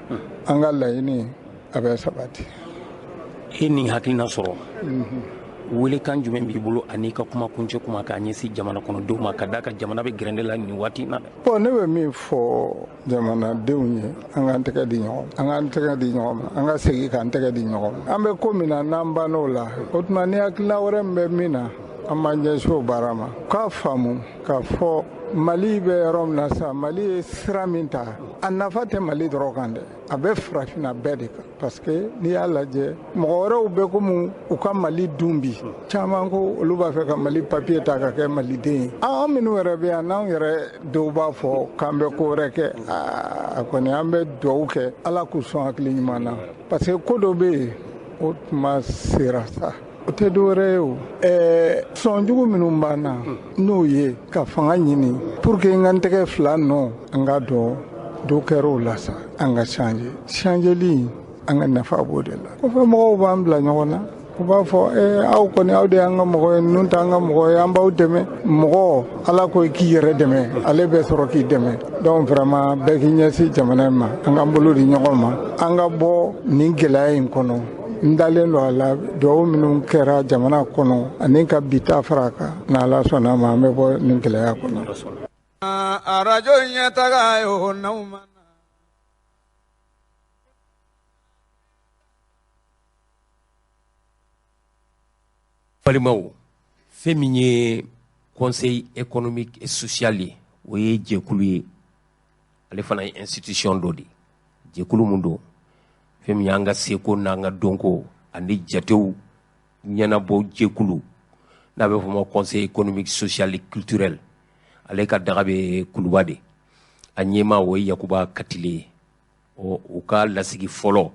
an ka laɲini a bɛ sabati. E ni hakilina sɔrɔ, welekan jumɛn b'i bolo ani ka kuma kuncɛ kuma k'a ɲɛsin jamana kɔnɔdenw ma, ka d'a kan jamana bɛ gɛrɛndɛ la nin waati in na dɛ? Bon, ne bɛ min fɔ jamanadenw ye, an k'an tɛgɛ di ɲɔgɔn ma, an k'an tɛgɛ di ɲɔgɔn ma, an ka segin k'an tɛgɛ di ɲɔgɔn ma. An bɛ ko min na, n'an bann'o la, o tuma ni hakilina wɛrɛ min bɛ min na, an b'an ɲɛsin o baara ma. K'a faamu k'a fɔ Mali bɛ yɔrɔ min na sisan, Mali ye sira min ta, a nafa tɛ Mali dɔrɔn kan dɛ, a bɛ farafinna bɛɛ de kan. Parce que n'i y'a lajɛ, mɔgɔ wɛrɛw bɛ komi u ka Mali dun bi, caman ko olu b'a fɛ ka Mali papiye ta ka kɛ maliden ye. An minnu yɛrɛ bɛ yan, n'anw yɛrɛ dɔw b'a fɔ k'an bɛ ko wɛrɛ kɛ, a kɔni an bɛ dugawu kɛ Ala k'u sɔn hakili ɲuman na. Parce que ko dɔ bɛ yen, o tuma sera sa, o tɛ dɔwɛrɛ ye o. Sɔnjugu minnu b'an na, n'o ye ka fanga ɲini pour que n ka n tɛgɛ fila nɔ, an ka dɔn dɔ kɛra o la sa, an ka changer. Changeli, an ka nafa b'o de la. Kɔfɛ mɔgɔw b'an bila ɲɔgɔn na, u b'a fɔ aw kɔni, aw de y'an ka mɔgɔ ye, ninnu t'an ka mɔgɔ ye, an b'aw dɛmɛ. Mɔgɔ, Ala ko k'i yɛrɛ dɛmɛ, ale bɛ sɔrɔ k'i dɛmɛ. Donc vraiment bɛɛ k'i ɲɛsin jamana in ma, an k'an bolo di ɲɔgɔn ma, an ka bɔ nin gɛlɛya in kɔnɔ. N dalen don a la, dugawu minnu kɛra jamana kɔnɔ ani ka bi ta fara a kan, n'Ala sɔnna a ma, an bɛ bɔ nin gɛlɛya kɔnɔ. Arajo ɲɛtaga ye o n'aw ma. Balimaw, fɛn min ye Conseil économique et social ye, o ye jɛkulu ye, ale fana ye institution dɔ de ye, jɛkulu mun don, fɛn min y'an ka seko n'an ka dɔnko ani jatew ɲɛnabɔ jɛkulu, n'a bɛ fɔ o ma Conseil économique, social et culturel. Ale ka daga bɛ Kuluba de, a ɲɛmaa o ye Yakuba Katile ye. Ɔ, u ka lasigi fɔlɔ,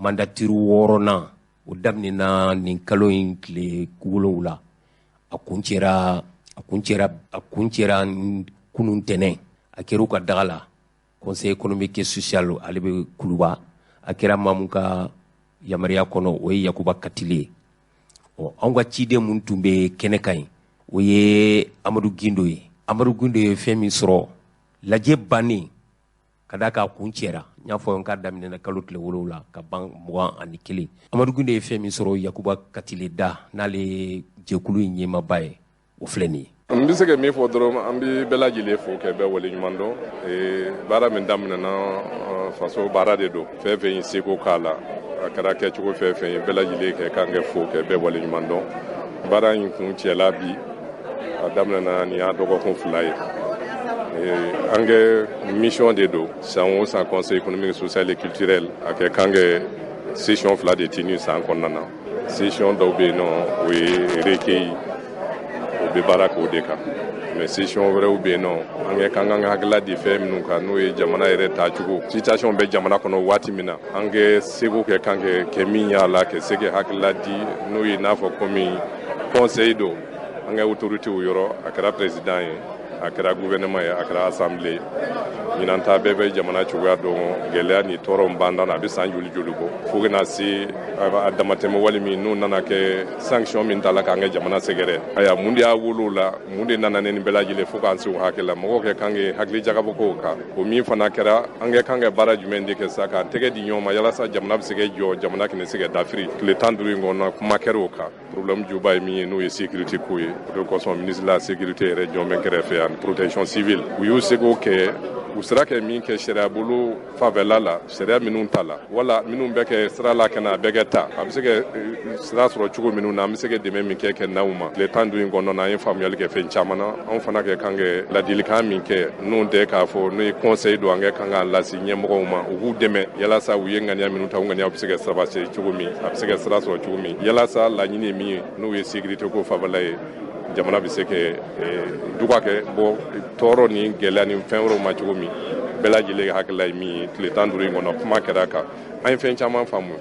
mandature 6nan, o daminɛna nin kalo in tile 7, a kuncɛra kunun tɛnɛn. A kɛra u ka daga la. Conseil économique et social, ale bɛ Kuluba. A kɛra maa ka yamaruya kɔnɔ, o ye Yakuba Katile ye. Ɔ, anw ka ciden mun tun bɛ kɛnɛ kan yen, o ye Amadu Gindo ye. Amadu Gindo ye fɛn min sɔrɔ lajɛ bannen, ka d'a kan kun cɛra, n y'a fɔ n k'a daminɛna kalo tile 7 ka ban 21. Amadu Gindo ye fɛn min sɔrɔ Yakuba Katile da, n'ale ye jɛkulu in ɲɛmaaba ye, o filɛ nin ye. N bɛ se ka min fɔ dɔrɔn, an bɛ bɛɛ lajɛlen fo kɛ bɛɛ waleɲuman dɔn. Baara min daminɛna, faso baara de don. Fɛn fɛn y'i seko k'a la, a kɛra kɛcogo fɛn fɛn ye, bɛɛ lajɛlen kɛ kan kɛ fo kɛ bɛɛ waleɲuman dɔn. Baara in kun cɛla bi, a daminɛna nin y'a dɔgɔkun 2 ye. An kɛ mission de don san o san, Conseil économique, social et culturel, a kɛ kan kɛ session 2 de tenu san kɔnɔna na. Session dɔw bɛ yen nɔ, o ye recueil, o bɛ baara k'o de kan, mais session wɛrɛw bɛ yen nɔ, an kɛ kan ka hakilila di fɛn minnu kan, n'o ye jamana yɛrɛ taacogo, situation bɛ jamana kɔnɔ waati min na, an kɛ seko kɛ kan kɛ kɛ min y'a la, kɛ se kɛ hakilila di, n'o ye n'a fɔ komi conseil don an ka autorité yɔrɔ, a kɛra président ye, a kɛra gouvernement ye, a kɛra assemblée ye. Ɲinan ta, bɛɛ bɛ jamana cogoya dɔn, gɛlɛya ni tɔɔrɔ b'an na, a bɛ san joli joli bɔ, fo kana se a damatɛmɛ wale min n'o nana kɛ sanction min ta la k'an ka jamana sɛgɛrɛ. Ayiwa, mun de y'a wolo la? Mun de nana ni nin bɛɛ lajɛlen fo k'an se o hakɛ la? Mɔgɔw kɛ kan kɛ hakili jagabɔ kow kan, o min fana kɛra, an kɛ kan kɛ baara jumɛn de kɛ sa k'an tɛgɛ di ɲɔgɔn ma yalasa jamana bɛ se ka jɔ, jamana kana se ka dafiri? Tile 15 in kɔnɔ, kuma kɛra o kan. Problème juba ye min ye, n'o ye sécurité ko ye. O de kosɔn, ministre de la Sécurité yɛrɛ jɔn bɛ kɛrɛfɛ yan, protection civile, u y'u seko kɛ, u sera kɛ min kɛ sariya bolo fanfɛla la, sariya minnu ta la, wala minnu bɛ kɛ sira la ka na, a bɛ kɛ ta, a bɛ se ka sira sɔrɔ cogo minnu na, an bɛ se ka dɛmɛ min kɛ n'aw ma. Tile 15 in kɔnɔna na, an ye faamuyali kɛ fɛn caman na. Anw fana kɛ kan kɛ ladilikan min kɛ, n'o tɛ k'a fɔ n'o ye conseil don, an kɛ kan k'a lase ɲɛmɔgɔw ma, u k'u dɛmɛ yalasa u ye ŋaniya minnu ta, u ŋaniya bɛ se ka sabati cogo min, a bɛ se ka sira sɔrɔ cogo min, yalasa laɲini ye min ye, n'o ye sécurité ko fanfɛla ye, jamana bɛ se ka duga kɛ bɔ tɔɔrɔ ni gɛlɛya ni fɛn wɛrɛw ma cogo min. Bɛɛ lajɛlen ka hakilila ye min ye, tile 15 in kɔnɔ, kuma kɛra kan, an ye fɛn caman faamu.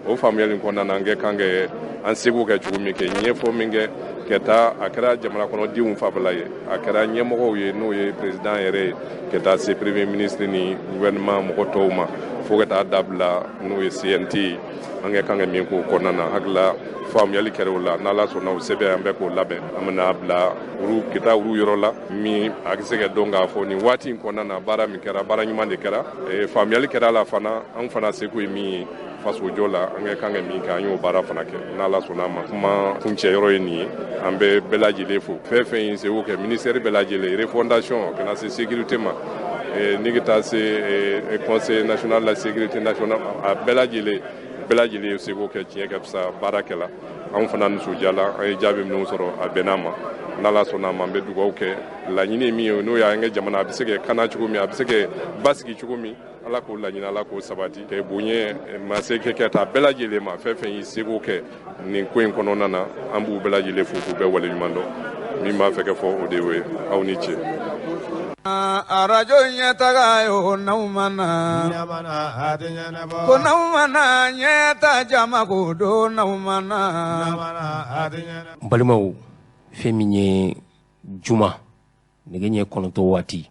O faamuyali kɔnɔna na, an kɛ kan kɛ an seko kɛ cogo min, kɛ ɲɛfɔ min kɛ ka taa, a kɛra jamana kɔnɔdenw fanfɛla ye, a kɛra ɲɛmɔgɔw ye, n'o ye président yɛrɛ ye, ka taa se premier ministre ni gouvernement mɔgɔ tɔw ma, fo ka taa dabila n'o ye CNT ye, an kɛ kan ka min k'o kɔnɔna na. Hakilila faamuyali kɛra o la. N'Ala sɔnna, o sɛbɛn, an bɛ k'o labɛn, an bɛna bila olu ka taa olu yɔrɔ la min a bɛ se ka dɔn k'a fɔ nin waati in kɔnɔna na, baara min kɛra, baara ɲuman de kɛra, faamuyali kɛra a la fana. An fana seko ye min ye fasojɔ la, an kɛ kan ka min kɛ, an y'o baara fana kɛ. N'Ala sɔnna a ma, kuma kuncɛ yɔrɔ ye nin ye. An bɛ bɛɛ lajɛlen fo, fɛn fɛn ye seko kɛ, ministère bɛɛ lajɛlen, refondation ka na se sécurité ma, ni ka taa se Conseil national de la sécurité nationale, a bɛɛ lajɛlen, bɛɛ lajɛlen ye seko kɛ. Tiɲɛ ka fisa baara kɛ la, anw fana nisɔndiyala, an ye jaabi minnu sɔrɔ, a bɛn'a ma. N'Ala sɔnna a ma, an bɛ dugawu kɛ. Laɲini ye min ye, n'o y'an ka jamana a bɛ se ka kana cogo min, a bɛ se ka basigi cogo min, Ala k'o laɲini, Ala k'o sabati, kɛ bonya ma se kɛ taa bɛɛ lajɛlen ma. Fɛn fɛn y'i seko kɛ nin ko in kɔnɔna na, an b'u bɛɛ lajɛlen fo k'u bɛɛ waleɲuman dɔn. Min b'a fɛ ka fɔ, o de y'o ye. Aw ni ce. Arajo ɲɛtaga ye, n'aw mana ko n'aw mana ɲɛta jama ko don n'aw mana. N balimaw, fɛn min ye juma nɛgɛ ɲɛ 9 waati,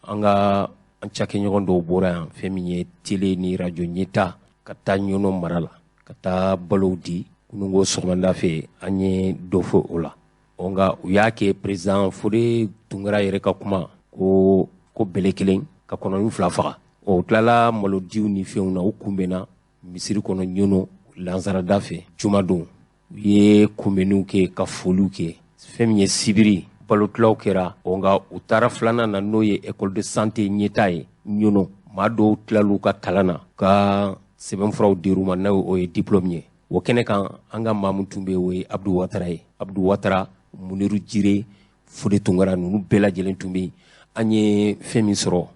an ka an cakɛɲɔgɔn dɔw bɔra yan, fɛn min ye télé ni radio ɲɛta, ka taa Ɲɔnɔ mara la, ka taa balow di. Kununko sɔgɔmada fɛ, an ye dɔ fɔ o la. Ɔ, nka u y'a kɛ, président Fode Tunkara yɛrɛ ka kuma ko bɛlɛ kelen ka kɔnɔnin fila faga. Ɔ, u tilala malodiw ni fɛnw na, u kunbɛnna misiri kɔnɔ Ɲɔnɔ lansarada fɛ jumadon. U ye kunbɛnniw kɛ ka foliw kɛ. Fɛn min ye sibiri, balotilaw kɛra. Ɔ, nka u taara filanan na, n'o ye école de santé ɲɛta ye Ɲɔnɔ. Maa dɔw tilal'u ka kalan na, ka sɛbɛnfuraw dir'u ma, n'o o ye diplôme ye. O kɛnɛ kan, an ka maa min tun bɛ yen, o ye Abdu Watara ye. Abdu Watara, Muniru Jire, Fode Tunkara, ninnu bɛɛ lajɛlen tun bɛ yen. An ye fɛn min sɔrɔ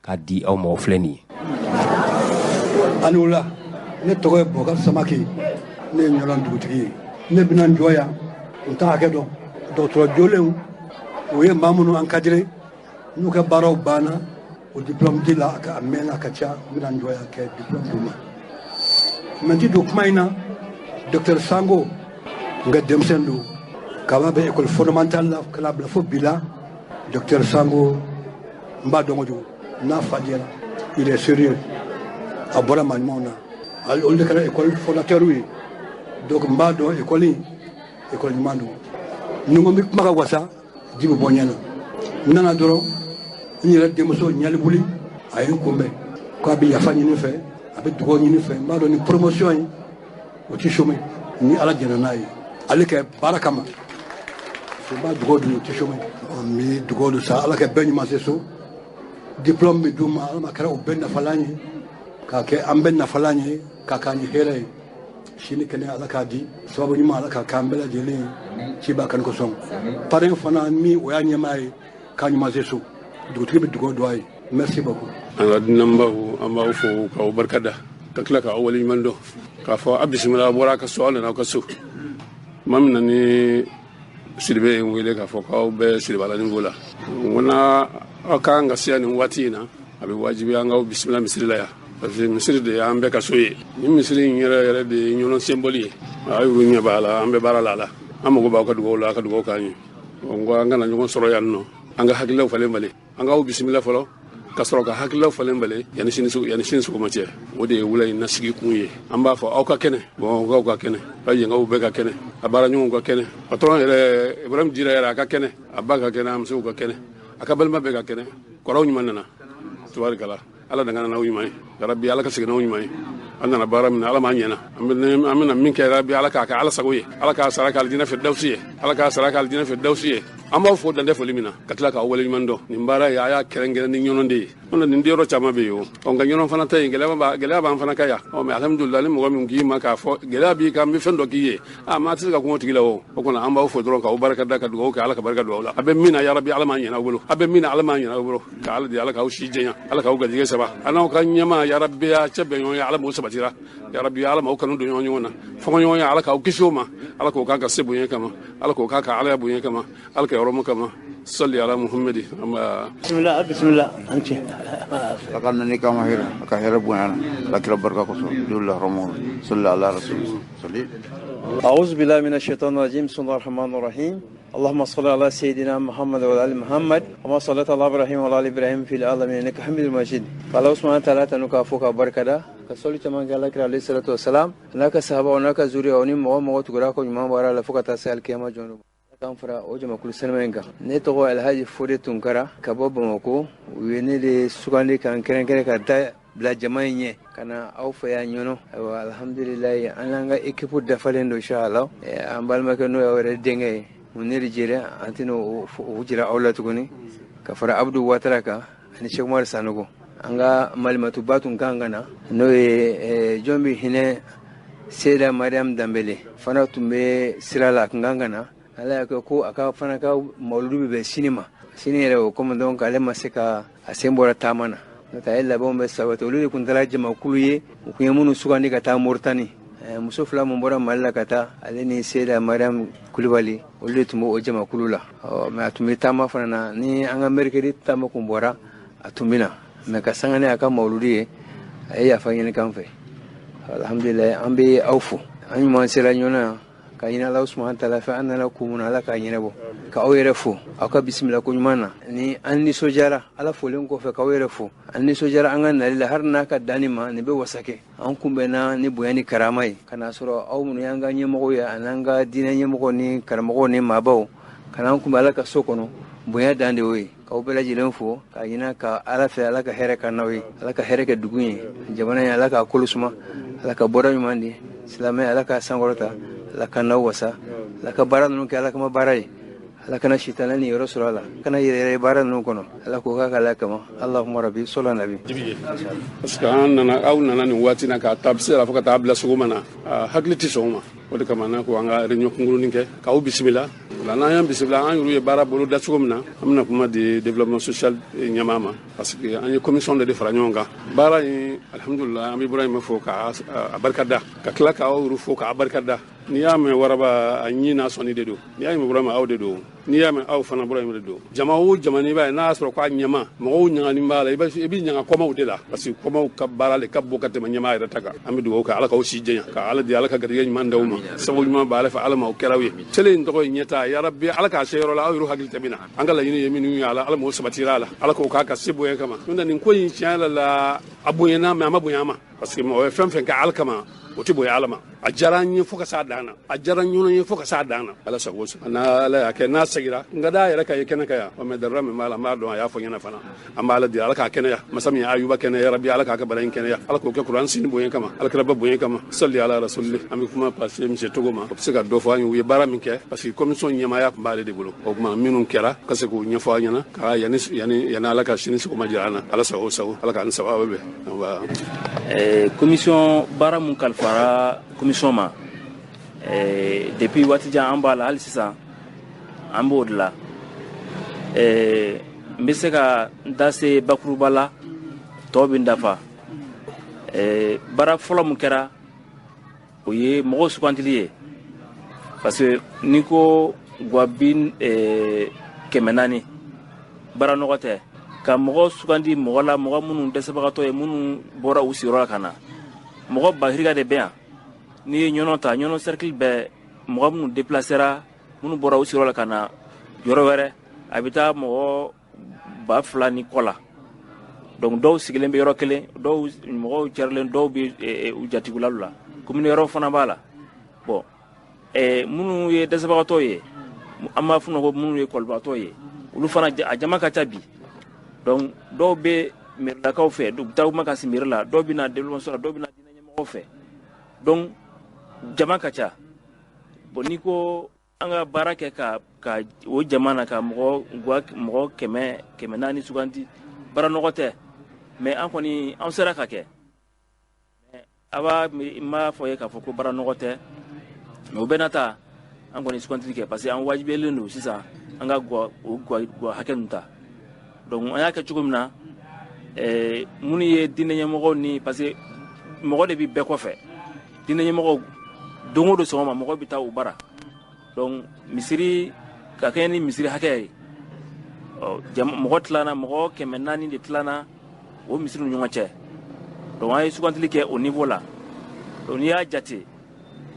k'a di aw ma, o filɛ nin ye. Ani wula, ne tɔgɔ ye Bɔkari Samake, ne ye Ɲɔlɔn dugutigi ye. Ne bɛna n jɔ yan, n t'a hakɛ dɔn. Dɔgɔtɔrɔ jolenw, o ye maa minnu encadré, n'u ka baaraw banna, o diplôme di la, a mɛnna, a ka ca. N bɛna n jɔ yan kɛ diplôme d'u ma. Mɛ n ti don kuma in na. Docteur Sango, n ka denmisɛn don, kaba bɛ école fondamentale la ka n'a bila fo bi la. Docteur Sango, n b'a dɔn kojugu. N'a fadiyara, il est sérieux, a bɔra maa ɲumanw na, olu de kɛra école fondateur ye. Donc n b'a dɔn école in école ɲuman don. Ni n ko n bɛ kuma ka wasa, ji bɛ bɔ n ɲɛ na. N nana dɔrɔn, n yɛrɛ denmuso ɲalibuli a ye n kunbɛn k'a bɛ yafa ɲini fɛ, a bɛ dugawu ɲini fɛ. N b'a dɔn ni promotion in o ti chômer ni Ala jɛnna n'a ye, ale kɛ baara kama. N b'a dugawu dun, o ti chômer. N bɛ dugawu dun sa, Ala kɛ bɛɛ ɲuman se so. Diplôme bɛ d'u ma, Ala ma kɛra o bɛɛ nafalan ye, k'a kɛ an bɛɛ nafalan ye, k'a k'an ye hɛrɛ ye. Sini kɛnɛ Ala k'a di sababu ɲuman, Ala k'a k'an bɛɛ lajɛlen ye ciba kanu kosɔn. Parrain fana min o y'a ɲɛmaa ye, k'a ɲuman se so, dugutigi bɛ dugawu don a ye. Merci beaucoup. An ka dunanbaw, an b'aw fo k'aw barika da, ka tila k'aw waleɲuman dɔn, k'a fɔ a bisimila, a bɔra a ka so, aw nana aw ka so. Tuma min na ni Sidibe ye n wele k'a fɔ k'aw bɛɛ Siribala niveau la, n ko n'a aw ka kan ka se yan nin waati in na, a bɛ wajibi an k'aw bisimila misiri la yan, parce que misiri de y'an bɛɛ ka so ye. Ni misiri in yɛrɛ yɛrɛ de ye ɲɔnɔ symbole ye, aw yɛrɛ ɲɛ b'a la, an bɛ baara la a la, an mago b'aw ka dugawu la, aw ka dugawu k'an ye. N ko an kana ɲɔgɔn sɔrɔ yan nɔ, an ka hakililaw falen falen, an k'aw bisimila fɔlɔ, ka sɔrɔ ka hakililaw falen falen yanni sini yanni sini sɔgɔma cɛ. O de ye wula in nasigi kun ye. An b'a fɔ aw ka kɛnɛ, bamakɔkaw ka kɛnɛ, ka yenkaw bɛɛ ka kɛnɛ, a baara ɲɔgɔnw ka kɛnɛ, patron yɛrɛ Ibrahim Jira yɛrɛ a ka kɛnɛ, a ba ka kɛnɛ, a musow ka kɛnɛ, a ka balima bɛɛ ka kɛnɛ. Kɔrɔw ɲuman nana, tubarikala, Ala dan kana n'aw ɲuman ye, yarabi Ala ka segin n'aw ɲuman ye. An nana baara min na, Ala m'an ɲɛna, an bɛna min kɛ, yarabi Ala k'a kɛ Ala sago ye, Ala k'a sara k'a alijinɛ firdawsi ye, Ala k'a sara k'a alijinɛ firdawsi ye. An b'aw fo dantɛ foli min na, ka tila k'aw waleɲuman dɔn. Nin baara ye, a y'a kɛrɛnkɛrɛn ni ɲɔnɔ de ye. N'o nin yɔrɔ caman bɛ yen o, nka ɲɔnɔ fana ta yen, gɛlɛya b'an fana kan yan. Ɔ mɛ alhamdulilah, ni mɔgɔ min k'i ma k'a fɔ gɛlɛya b'i kan, n bɛ fɛn dɔ k'i ye, a maa tɛ se ka kuma o tigi la. O kɔnɔ an b'aw fo dɔrɔn k'aw barika da, ka dugawu kɛ, Ala ka barika don aw la. A bɛ min na, yarabi Ala m'an ɲɛna aw bolo, a bɛ min na, Ala m'an ɲɛna aw bolo, ka Ala di, Ala k'aw si janya, Ala k'aw garijɛgɛ saba, a n'aw ka ɲɛma, yarabi a cɛ bɛn ɲɔgɔn ye, Ala m'o sabatira, yarabi Ala m'aw kanu don ɲɔgɔn na, fɔnkɔɲɔgɔnya Ala k'aw kisi o ma, Ala k'o k'a ka se bonya kama, Ala k'o k'a ka Alaya bonya kama, Ala ka yɔrɔ kama, salli ala Muhammadi. Bismillah, bismillah, an ce. Ala ka nani kama hɛrɛ, a ka hɛrɛ bonya na, Ala kira barika kosɔn, alhamdulillah rahman salli ala rasul salli. أعوذ بالله من الشيطان الرجيم، بسم الله الرحمن الرحيم. اللهم صل على سيدنا محمد وعلى ال محمد كما صليت على ابراهيم وعلى ال ابراهيم في العالمين انك حميد مجيد. Ala subhanahu wa ta'ala tanu k'a fo k'a barikada, ka sɔli caman kɛ Ala kira alayhi salatu wasalam, n'a ka sahaba n'a ka zuriya ni mɔgɔ mɔgɔ tugura ko ɲuman baara la fo ka taa se alikiyama jɔn k'an fara o jamakulu sɛnɛma in kan. Ne tɔgɔ Alhaji Fode Tunkara ka bɔ Bamakɔ. U ye ne de sugandi k'an kɛrɛnkɛrɛn ka da bila jama in ɲɛ ka na aw fɛ yan ɲɔnɔ. Ayiwa, alhamdulilayi, an n'an ka équipe dafalen don, inshallah. An balimakɛ n'o y'aw yɛrɛ denkɛ ye Munir Jere, an tɛna o jira aw la tuguni, ka fara Abdu Watara kan ani Cheikh Umar Sanogo. An ka malimatuba tun kan ka na, n'o ye jɔn bɛ hinɛ Seyida Mariam Danbele fana tun bɛ sira la, a tun kan ka na. Ala y'a kɛ ko a ka fana ka mawuludu bɛ bɛn sini ma, sini yɛrɛ o komi, donc ale ma se ka a sen bɔra taama na, n'o tɛ a ye labɛnw bɛɛ sabati. Olu de tun taara jamakulu ye, u tun ye minnu sugandi ka taa Moritani. Muso fila mun bɔra Mali la ka taa, ale ni Seyida Mariam Kulibali, olu de tun b'o jamakulu la. Ɔ mɛ a tun bɛ taama fana na, ni an ka mercredi taama kun bɔra, a tun bɛ na, mɛ ka sanga ni a ka mawuludu ye, a ye yafa ɲini kan fɛ. Alhamdulilayi, an bɛ aw fo, an ɲuman sera ɲɔgɔn na ka ɲini Ala subahana taala fɛ, an nana kun mun na, Ala k'a ɲɛnabɔ. Ka aw yɛrɛ fo aw ka bisimila ko ɲuman na, ni an nisɔndiyara. Ala folen kɔfɛ, k'aw yɛrɛ fo, an nisɔndiyara an ka nali la, hali n'a ka danni ma nin bɛ wasa kɛ. An kunbɛnna ni bonya ni karama ye, ka n'a sɔrɔ aw minnu y'an ka ɲɛmɔgɔw ye, ani an ka diinɛ ɲɛmɔgɔ ni karamɔgɔw ni maabaw, ka n'an kunbɛn Ala ka so kɔnɔ, bonya dan de y'o ye. K'aw bɛɛ lajɛlen fo k'a ɲini ka Ala fɛ, Ala ka hɛrɛ ka n'aw ye, Ala ka hɛrɛ kɛ dugu ye, jamana ye, Ala k'a kolo suma, Ala ka bɔda ɲuman di silamɛ, Ala ka sankɔrɔta, Ala ka n'aw wasa, Ala ka baara ninnu kɛ Ala kama baara ye, Ala kana sitanɛ ni yɔrɔ sɔrɔ a la, kana yɛrɛ yɛrɛ baara ninnu kɔnɔ, Ala k'o k'a k'Ala kama. Allahumma rabbi sɔla nabi. Parce que an nana, aw nana nin waati na k'a ta se la fo ka taa bila sɔgɔma na, hakili tɛ sɔn o ma. O de kama n'a ko an ka réunion kunkurunin kɛ k'aw bisimila. O la n'an y'an bisimila, an yɛrɛ ye baara bolo da cogo min na, an bɛna kuma di développement social ɲɛmaa ma, parce que an ye commission de fara ɲɔgɔn kan baara in. Alhamdulilah, an bɛ Ibrahima fo k'a barika da, ka tila k'aw yɛrɛ fo k'a barika da. N'i y'a mɛn waraba, a ɲi n'a sɔnni de don. N'i y'a mɛn Ibrahima, aw de don. N'i y'a mɛn aw fana bɔra yen de don. Jama o jama n'i b'a ye n'a y'a sɔrɔ k'a ɲɛma mɔgɔw ɲagali b'a la, i bɛ ɲaga kɔmaw de la, parce que kɔmaw ka baara le ka bon ka tɛmɛ ɲɛmaa yɛrɛ ta kan. An bɛ dugawu kɛ Ala k'aw si janya, ka Ala di, Ala ka garijɛgɛ ɲuman d'aw ma, sababu ɲuman b'ale fɛ, Ala ma o kɛra aw ye. Seli in tɔgɔ ye ɲɛtaa, yarabi Ala k'a se yɔrɔ la aw yɛrɛ hakili tɛ min na. An ka laɲini ye minnu ye, Ala m'o sabatira a la, Ala k'o k'a ka se bonya kama. N'o tɛ nin ko in tiɲɛ yɛrɛ la, a bonyana mais a ma bonya a ma, parce que mɔgɔ ye fɛn fɛn kɛ Ala kama, o tɛ bonya Ala ma. A diyara n ye fo ka s'a dan na, a diyara n ɲɔnɔ ye fo ka s'a dan na. Ala sago sago, n'Ala y'a kɛ n'a segira n ka d'a yɛrɛ ka ye kɛnɛ kan yan. Mais darura min b'a la, n b'a dɔn a y'a fɔ ɲɛna fana. An b'a Ala deli Ala k'a kɛnɛya, masa min ye Ayuba kɛnɛya, yarabi Ala k'a ka bana in kɛnɛya, Ala k'o kɛ kuran sini bonya kama, Ala kiraba bonya kama, sali ala rasuli. An bɛ kuma passer monsieur Togo ma, o bɛ se ka dɔ fɔ an ye u ye baara min kɛ, parce que commission ɲɛmaaya tun b'ale de bolo. O tuma minnu kɛra ka se k'o ɲɛfɔ an ɲɛna, ka yanni Ala ka sini sɔgɔma jira an na. Ala sago sago, Ala k'an sababu bɛn. Commission baara mun kalifara commission ma, depuis waati jan an b'a la, hali sisan an b'o de la. N bɛ se ka n da se bakuruba la, tɔw bɛ n dafa. Baara fɔlɔ mun kɛra, o ye mɔgɔw sugantili ye, parce que n'i ko guwabi 400, baara nɔgɔ tɛ ka mɔgɔ sugandi mɔgɔ la, mɔgɔ minnu dɛsɛbagatɔ ye, minnu bɔra u sigiyɔrɔ la ka na. Mɔgɔ bahirika de bɛ yan. N'i ye ɲɔnɔ ta, ɲɔnɔ cercle bɛɛ mɔgɔ minnu déplacera, minnu bɔra u sigiyɔrɔ la ka na yɔrɔ wɛrɛ, a bɛ taa mɔgɔ 2000 ni kɔ la. Donc dɔw sigilen bɛ yɔrɔ kelen, dɔw mɔgɔw carilen, dɔw bɛ u jatigulalu la, commune wɛrɛw fana b'a la. Bon, minnu ye dɛsɛbagatɔw ye, an b'a f'u ma ko minnu ye kɔlibatɔw ye, olu fana a jama ka ca bi. Donc dɔw bɛ mairilakaw fɛ, u bɛ taa kuma ka si mairie la, dɔw bɛ na développement la, dɔw bɛ na diinɛ ɲɛmɔgɔw fɛ. Donc jama ka ca. Bon, n'i ko an ka baara kɛ ka o jama na, ka mɔgɔ 400 sugandi, baara nɔgɔ tɛ, mais an kɔni an sera ka kɛ. Mais a b'a n b'a fɔ ye k'a fɔ ko baara nɔgɔ tɛ, mais o bɛɛ n'a ta an kɔni sugandili kɛ, parce que an wajibiyalen don sisan an ka guwa hakɛ ninnu ta. Donc an y'a kɛ cogo min na, minnu ye diinɛ ɲɛmɔgɔw ni, parce que mɔgɔ de bɛ bɛɛ kɔfɛ, diinɛ ɲɛmɔgɔw don o don sɔgɔma mɔgɔ bɛ taa u bara. Donc misiri ka kɛɲɛ ni misiri hakɛ ye, mɔgɔ tilana, mɔgɔ 400 de tilana o misiri ni ɲɔgɔn cɛ. Donc an ye sugantili kɛ o niveau la. Donc n'i y'a jate,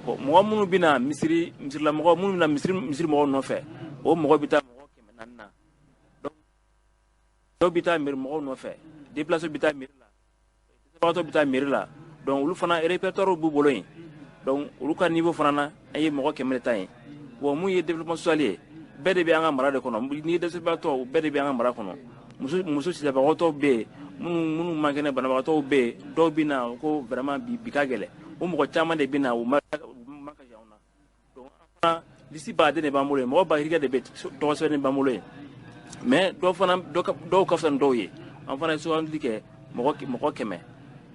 mɔgɔ minnu bɛ na misiri, misirilamɔgɔ minnu bɛ na misiri mɔgɔw nɔfɛ, o mɔgɔ bɛ taa mɔgɔ 400 na. Donc dɔw bɛ taa mairie mɔgɔw nɔfɛ, déplacé bɛ taa mairie la, dɛsɛbagatɔ bɛ taa mairie la. Donc olu fana répertoire b'u bolo yen. Donc olu ka niveau fana na, an ye mɔgɔ 100 de ta yen. Bon, mun ye développement social ye, bɛɛ de bɛ an ka mara de kɔnɔ. N'i ye dɛsɛbagatɔ, bɛɛ de bɛ an ka mara kɔnɔ. Muso sisabagatɔw bɛ yen, minnu man kɛnɛ, banabagatɔw bɛ yen, dɔw bɛ na ko vraiment bi ka gɛlɛn. O mɔgɔ caman de bɛ na, u ma ka jan na. Donc an fana liste baden de b'an bolo yen, mɔgɔ bahirikɛ de bɛ tɔgɔ sɛbɛnnen b'an bolo yen. Mais dɔw fana dɔw ka fisa ni dɔw ye. An fana ye sugandili kɛ mɔgɔ 100.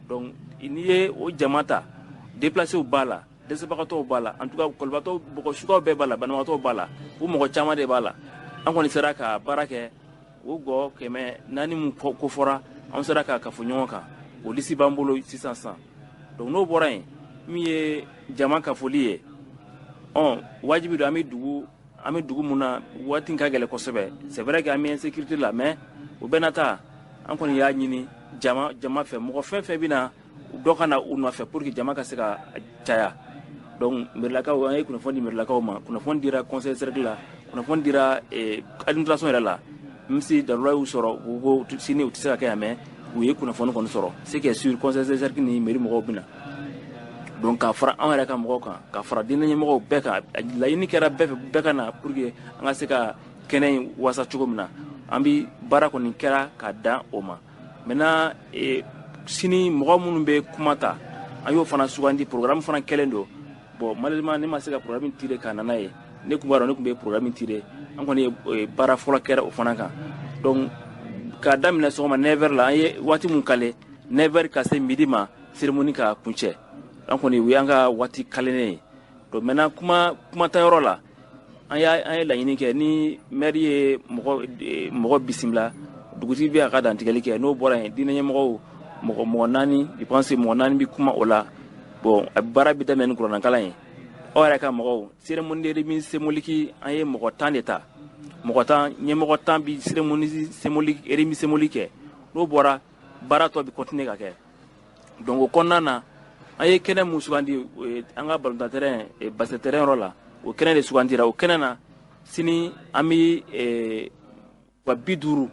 Donc n'i ye o jama ta, déplacés b'a la, dɛsɛbagatɔw b'a la, en tout cas kɔlibatɔw, mɔgɔ suguyaw bɛɛ b'a la, banabagatɔw b'a la, o mɔgɔ caman de b'a la. An kɔni sera ka baara kɛ o gɔ 400 mun ko fɔra, an sera ka kafo ɲɔgɔn kan, o lisi b'an bolo sisan sisan. Donc n'o bɔra yen, min ye jama kafoli ye, wajibi don. An bɛ dugu mun na, waati ka gɛlɛn kosɛbɛ. C'est vrai que an bɛ insécurité la, mais o bɛɛ n'a ta, an kɔni y'a ɲini jama fɛ, mɔgɔ fɛn fɛn bɛ na, dɔ ka na u nɔfɛ pour que jama ka se ka caya. Donc mairilakaw, an ye kunnafoni di mairilakaw ma, kunnafoni dira conseil cercle la, kunnafoni dira administration yɛrɛ la. Même si darura y'u sɔrɔ, u ko sini u tɛ se ka kɛ yan, mais u ye kunnafoni kɔni sɔrɔ. C'est que sur conseil cercle ni mairie mɔgɔw bɛ na. Donc ka fara anw yɛrɛ ka mɔgɔw kan, ka fara diinɛ ɲɛmɔgɔw bɛɛ kan, laɲini kɛra bɛɛ fɛ, bɛɛ ka na pour que an ka se ka kɛnɛ in wasa cogo min na. An bi baara kɔni kɛra ka dan o ma. Maintenant sini mɔgɔ minnu bɛ kuma ta, an y'o fana sugandi, programme fana kɛlen don. Bon, malheureusement ne ma se ka programme tirer ka na n'a ye. Ne tun b'a dɔn ne tun bɛ programme tirer. An kɔni ye baara fɔlɔ kɛra o fana kan. Donc k'a daminɛ sɔgɔma 9h la, an ye waati mun kale, 9h ka se midi ma, cérémonie ka kuncɛ. An kɔni o y'an ka waati kalennen ye. Donc maintenant kuma ta yɔrɔ la, an ye laɲini kɛ ni maire ye mɔgɔ bisimila, dugutigi bɛ a ka dantigɛli kɛ. N'o bɔra yen, diinɛ ɲɛmɔgɔw mɔgɔ 4, je pense mɔgɔ 4 bɛ kuma o la. Bon, a baara bɛ daminɛ ni kuranɛkalan ye. Aw yɛrɛ ka mɔgɔw, cérémonie de remise symbolique, an ye mɔgɔ 10 de ta. Mɔgɔ 10, ɲɛmɔgɔ 10 bi cérémonie symbolique, remise symbolique kɛ. N'o bɔra, baara tɔ bi continuer ka kɛ. Donc o kɔnɔna na, an ye kɛnɛ mun sugandi, an ka balontan terrain, basket terrain yɔrɔ la, o kɛnɛ de sugandira. O kɛnɛ na, sini an bɛ gwa 50,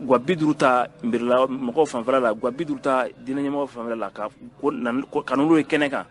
gwa 50 ta nbirila mɔgɔw fanfɛla la, gwa 50 ta diinɛ ɲɛmɔgɔw fanfɛla la, ka n'olu ye kɛnɛ kan.